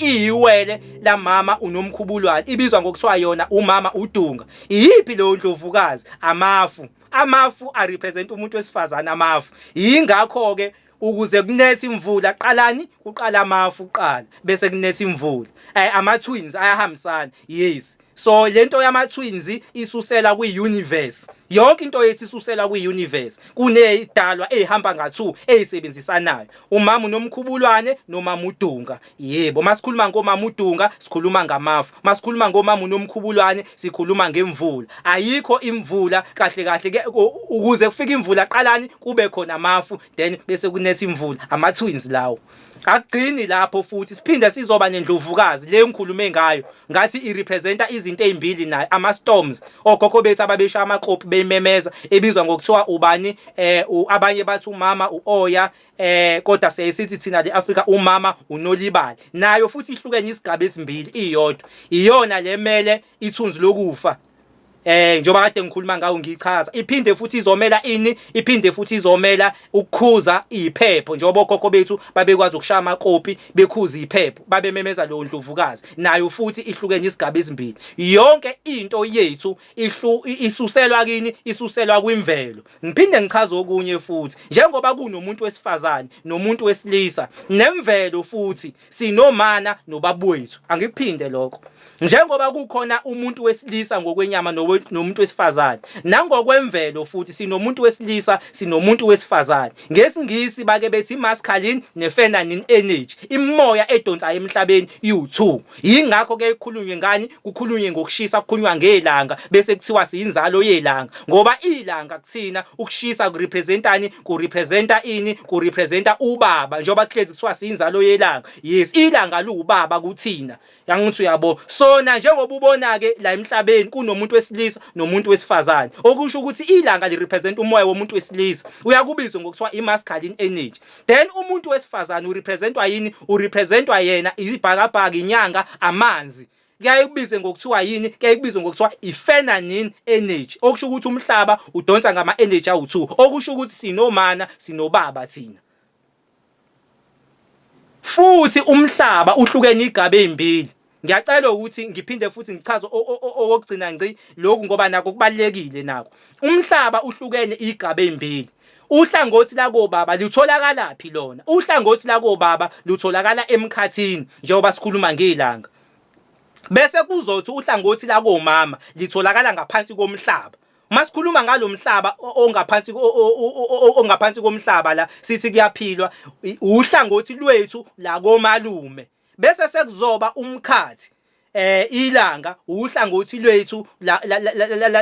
iyiwele lamama unomkhubulwane, ibizwa ngokuthiwa yona umama uDunga. Iyiphi leyo ndlovukazi? Amafu. Amafu a represent umuntu wesifazane, amafu. Yingakho ke ukuze kunethe imvula qalani kuqala amafu kuqala bese kunethe imvula. Ama twins ayahambisana. Yes. So lento yama twins isusela kwi universe. Yonke into yethu isusela kwi universe. Kunezidalwa ezihamba nga2 ezisebenzisanayo. Umama unomkhubulwane nomama uDunga. Yebo, masikhuluma ngomama uDunga sikhuluma ngamafu. Masikhuluma ngomama unomkhubulwane sikhuluma ngemvula. Ayikho imvula kahle kahle ke, ukuze kufike imvula qalani kube khona amafu, then bese kunetha imvula. Ama twins lawo. Akugcini lapho futhi, siphinde sizoba nendlovukazi le ngikhulume ngayo ngathi irepresenta izinto ezimbili nayo, ama storms. Okhokho bethu ababesha amakopi beyimemeza, ebizwa ngokuthiwa ubani? Abanye bathi umama uOya, kodwa siyayisithi thina le Africa umama unolibali. Nayo futhi ihlukene isigaba esimbili, iyodwa iyona lemele ithunzi lokufa, njengoba kade ngikhuluma ngawo ngichaza. Iphinde futhi izomela ini? Iphinde futhi izomela ukukhuza iphepho, njengoba okhokho bethu babekwazi ukushaya amakopi bekhuza iphepho, babememeza leyo ndlovukazi. Nayo futhi ihlukene isigaba ezimbili. Yonke into yethu isuselwa kini? Isuselwa kwimvelo. Ngiphinde ngichaze okunye futhi, njengoba kunomuntu wesifazane nomuntu wesilisa, nemvelo futhi sinomana nobabwethu. Angikuphinde lokho. Njengoba kukhona umuntu wesilisa ngokwenyama nomuntu wesifazane, nangokwemvelo futhi sinomuntu wesilisa sinomuntu wesifazane. NgesiNgisi bake bethi i-masculine ne-feminine energy, imimoya edonsayo emhlabeni iwu-two. Yingakho kuyaye kukhulunywe ngani? Kukhulunywe ngokushisa, kukhulunywa ngelanga bese kuthiwa siyinzalo yelanga ngoba ilanga kuthina ukushisa kurepresentani? Kurepresenta ini? Kurepresenta ubaba njengoba kuhlezi kuthiwa siyinzalo yelanga. Yes, ilanga liwubaba kuthina. Yangithi uyabo. Sona njengoba ubona ke la emhlabeni kunomuntu wesilisa nomuntu wesifazane. Okusho ukuthi ilanga li represent umoya womuntu wesilisa. Uyakubizwa ngokuthiwa i masculine energy. Then umuntu wesifazane urepresentwa yini? Urepresentwa yena ibhakabhaka, inyanga, amanzi. Kuyaye kubize ngokuthiwa yini? Kuyaye kubizwe ngokuthiwa i-feminine energy. Okusho ukuthi umhlaba udonsa ngama energy awu-2. Okusho ukuthi sinomana, sinobaba thina. Futhi umhlaba uhlukene igaba ezimbili. Ngiyacela ukuthi ngiphinde futhi ngichaze okokugcina ngci lokhu ngoba nako kubalulekile nako. Umhlaba uhlukene igaba ezimbili. Uhlangothi lakobaba lutholakalaphi lona? Uhlangothi lakobaba lutholakala emkhathini njengoba sikhuluma ngelanga. Bese kuzothi uhlangothi lakomama litholakala ngaphansi komhlaba. Uma sikhuluma ngalomhlaba ongaphansi ongaphansi komhlaba la sithi kuyaphilwa uhlangothi lwethu la komalume bese sekuzoba umkhathi eh ilanga uhlangothi lwethu la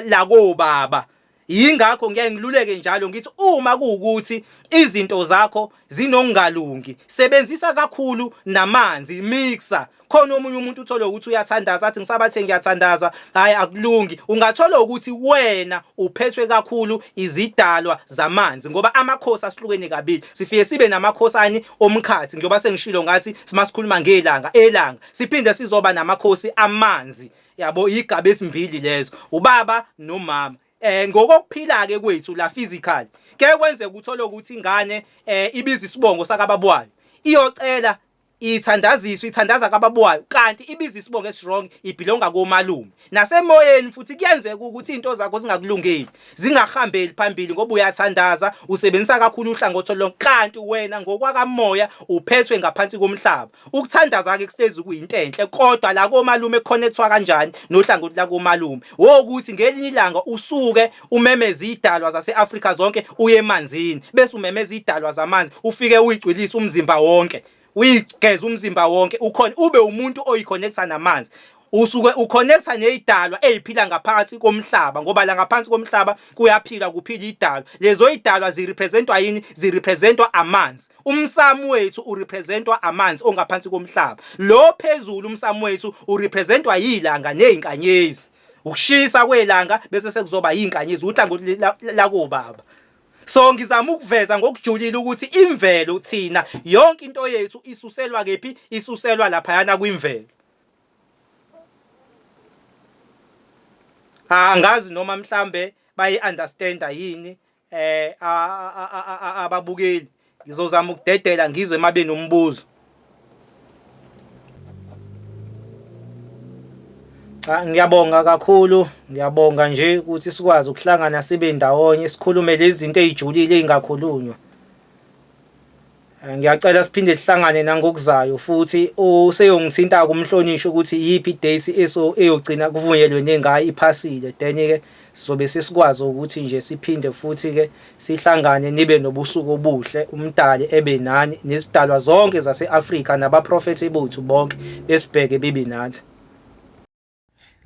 la kobaba. Yingakho ngiyaye ngiluleke njalo ngithi uma kuwukuthi izinto zakho zinongalungi sebenzisa kakhulu namanzi mixer. Khona omunye umuntu uthole ukuthi uyathandaza athi ngisabathe ngiyathandaza hayi akulungi. Ungathola ukuthi wena uphethwe kakhulu izidalwa zamanzi ngoba amakhosi asihlukene kabili. Sifike sibe namakhosani omkhathi njengoba sengishilo ngathi masikhuluma ngelanga elanga siphinde sizoba namakhosi amanzi yabo igaba ezimbili lezo ubaba nomama. Eh ngokokuphila ke kwethu la physical ke kwenzeka uthole ukuthi ingane eh ibiza isibongo sakababwayo iyocela ithandaziswa ithandaza kababwayo kanti ibiza isibongo esiwrong ibhilonga komalume nasemoyeni futhi kuyenzeka ukuthi izinto zakho zingakulungeli zingahambeli phambili ngoba uyathandaza usebenzisa kakhulu uhlangothi lonke kanti wena ngokwakamoya uphethwe ngaphansi komhlaba Ukuthandaza ke kuhlezi kuyinto enhle kodwa la komalume connectwa kanjani nohlangothi la komalume wokuthi ngelinye ilanga usuke umemeze idalwa zase-Afrika zonke uye emanzini bese umemeza idalwa zamanzi ufike uyigcwilise umzimba wonke uyigeze umzimba wonke ukhona ube umuntu oyiconnecta namanzi usuke uconnecta nezidalwa eziphila ngaphansi komhlaba ngoba la ngaphansi komhlaba kuyaphila kuphila idalwa lezo idalwa zirepresentwa yini zirepresentwa amanzi Umsamo wethu urepresentwa amanzi ongaphansi komhlaba. Lo phezulu umsamo wethu urepresentwa yilanga nezinkanyezi. Ukushisa kwelanga bese sekuzoba yinkanyezi uhlangothi lakobaba. So ngizama ukuveza ngokujulile ukuthi imvelo thina yonke into yethu isuselwa kephi? Isuselwa laphayana kwimvelo. Angazi noma mhlambe bayi understanda yini eh ababukeli ngizozama ukudedela ngizwe mabe nombuzo. Cha ngiyabonga kakhulu ngiyabonga nje ukuthi sikwazi ukuhlangana sibe ndawonye sikhulume lezi zinto ezijulile ezingakhulunywa. Ngiyacela siphinde sihlangane nangokuzayo futhi useyongithinta-ke umhlonishwa ukuthi iyiphi i-date eso eyogcina kuvunyelwene ngayo iphasile then-ke sizobe sesikwazi ukuthi nje siphinde futhi-ke sihlangane nibe nobusuku obuhle umdali ebe nani nezidalwa zonke zase-Afrika nabaprofethi bethu bonke besibheke bebe nathi.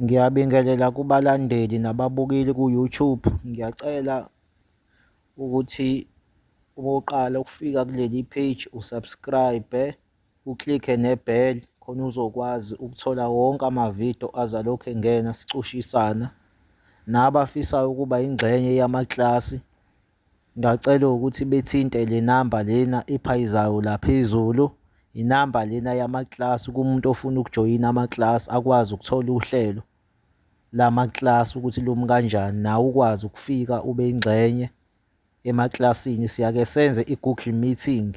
Ngiyabingelela kubalandeli nababukeli ku-YouTube. Ngiyacela ukuthi uma uqala ukufika kuleli page usubscribe, uklikhe ne-bell khona uzokwazi ukuthola wonke amavidiyo azalokhu engena sicushisana. Nabafisayo ukuba ingxenye yamaklasi Ngingacela ukuthi bethinte le namba lena ephayizayo la phezulu, inamba lena yamaklasi kumuntu ofuna ukujoyina amaklasi akwazi ukuthola uhlelo lamaklasi ukuthi lumi kanjani, nawe ukwazi ukufika ube ingxenye emaklasini. Siyake senze i-Google meeting,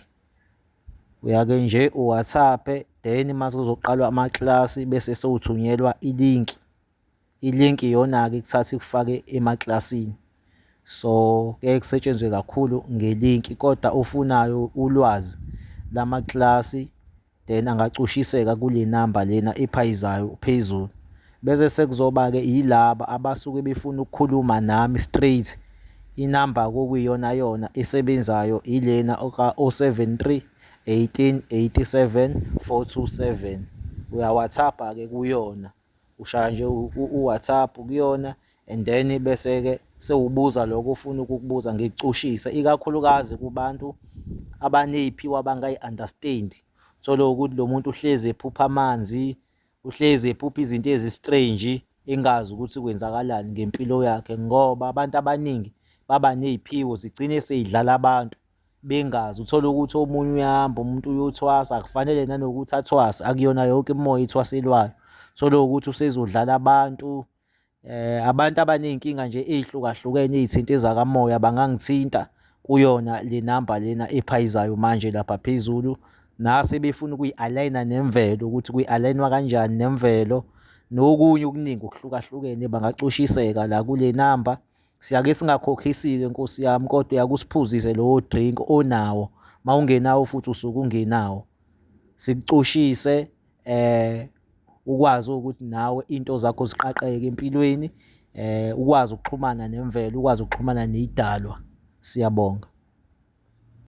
uyake nje u-WhatsApp-e then mase kuzoqalwa amaklasi bese sewuthunyelwa ilinki. I-link iyona-ke ikuthatha ikufake emaklasini. So kuyaye kusetshenzwe kakhulu ngelinki kodwa ofunayo ulwazi lamaklasi then angacushiseka kule namba lena ephayizayo phezulu. Bese sekuzoba-ke yilaba abasuke befuna ukukhuluma nami straight, inamba okuyiyona yona esebenzayo ilena ka-073 18 87 427. Uya-WhatsApp-a-ke kuyona, ushaya nje u-WhatsApp kuyona and then bese-ke sewubuza lokho ofuna ukukubuza ngikucushise, ikakhulukazi kubantu abaney'phiwo abangayi-understand-i. Uthole ukuthi lo muntu uhlezi ephupha amanzi, Uhlezi ephupha izinto ezi-strange engazi ukuthi kwenzakalani ngempilo yakhe ngoba abantu abaningi baba ney'phiwo zigcine sey'dlala abantu bengazi. Uthole ukuthi omunye uyahamba umuntu uyothwasa akufanele nanokuthi athwase akuyona yonke imimoya ethwaselwayo. Uthole ukuthi usezodlala abantu. Abantu abaney'nkinga nje ey'hlukahlukene ey'thinta ezakamoya bangangithinta kuyona le namba lena ephayizayo manje lapha phezulu. Nasebefuna ukuyi-align-a nemvelo ukuthi kuyi-align-wa kanjani nemvelo nokunye okuningi okuhlukahlukene bangacushiseka la kule namba. Siyake singakhokhisi-ke nkosi yami kodwa uyake usiphuzise lowo drink onawo, uma ungenawo futhi usuke ungenawo. Sikucushise ukwazi ukuthi nawe into zakho ziqaqeke empilweni, ukwazi ukuxhumana nemvelo, ukwazi ukuxhumana ney'dalwa. Siyabonga.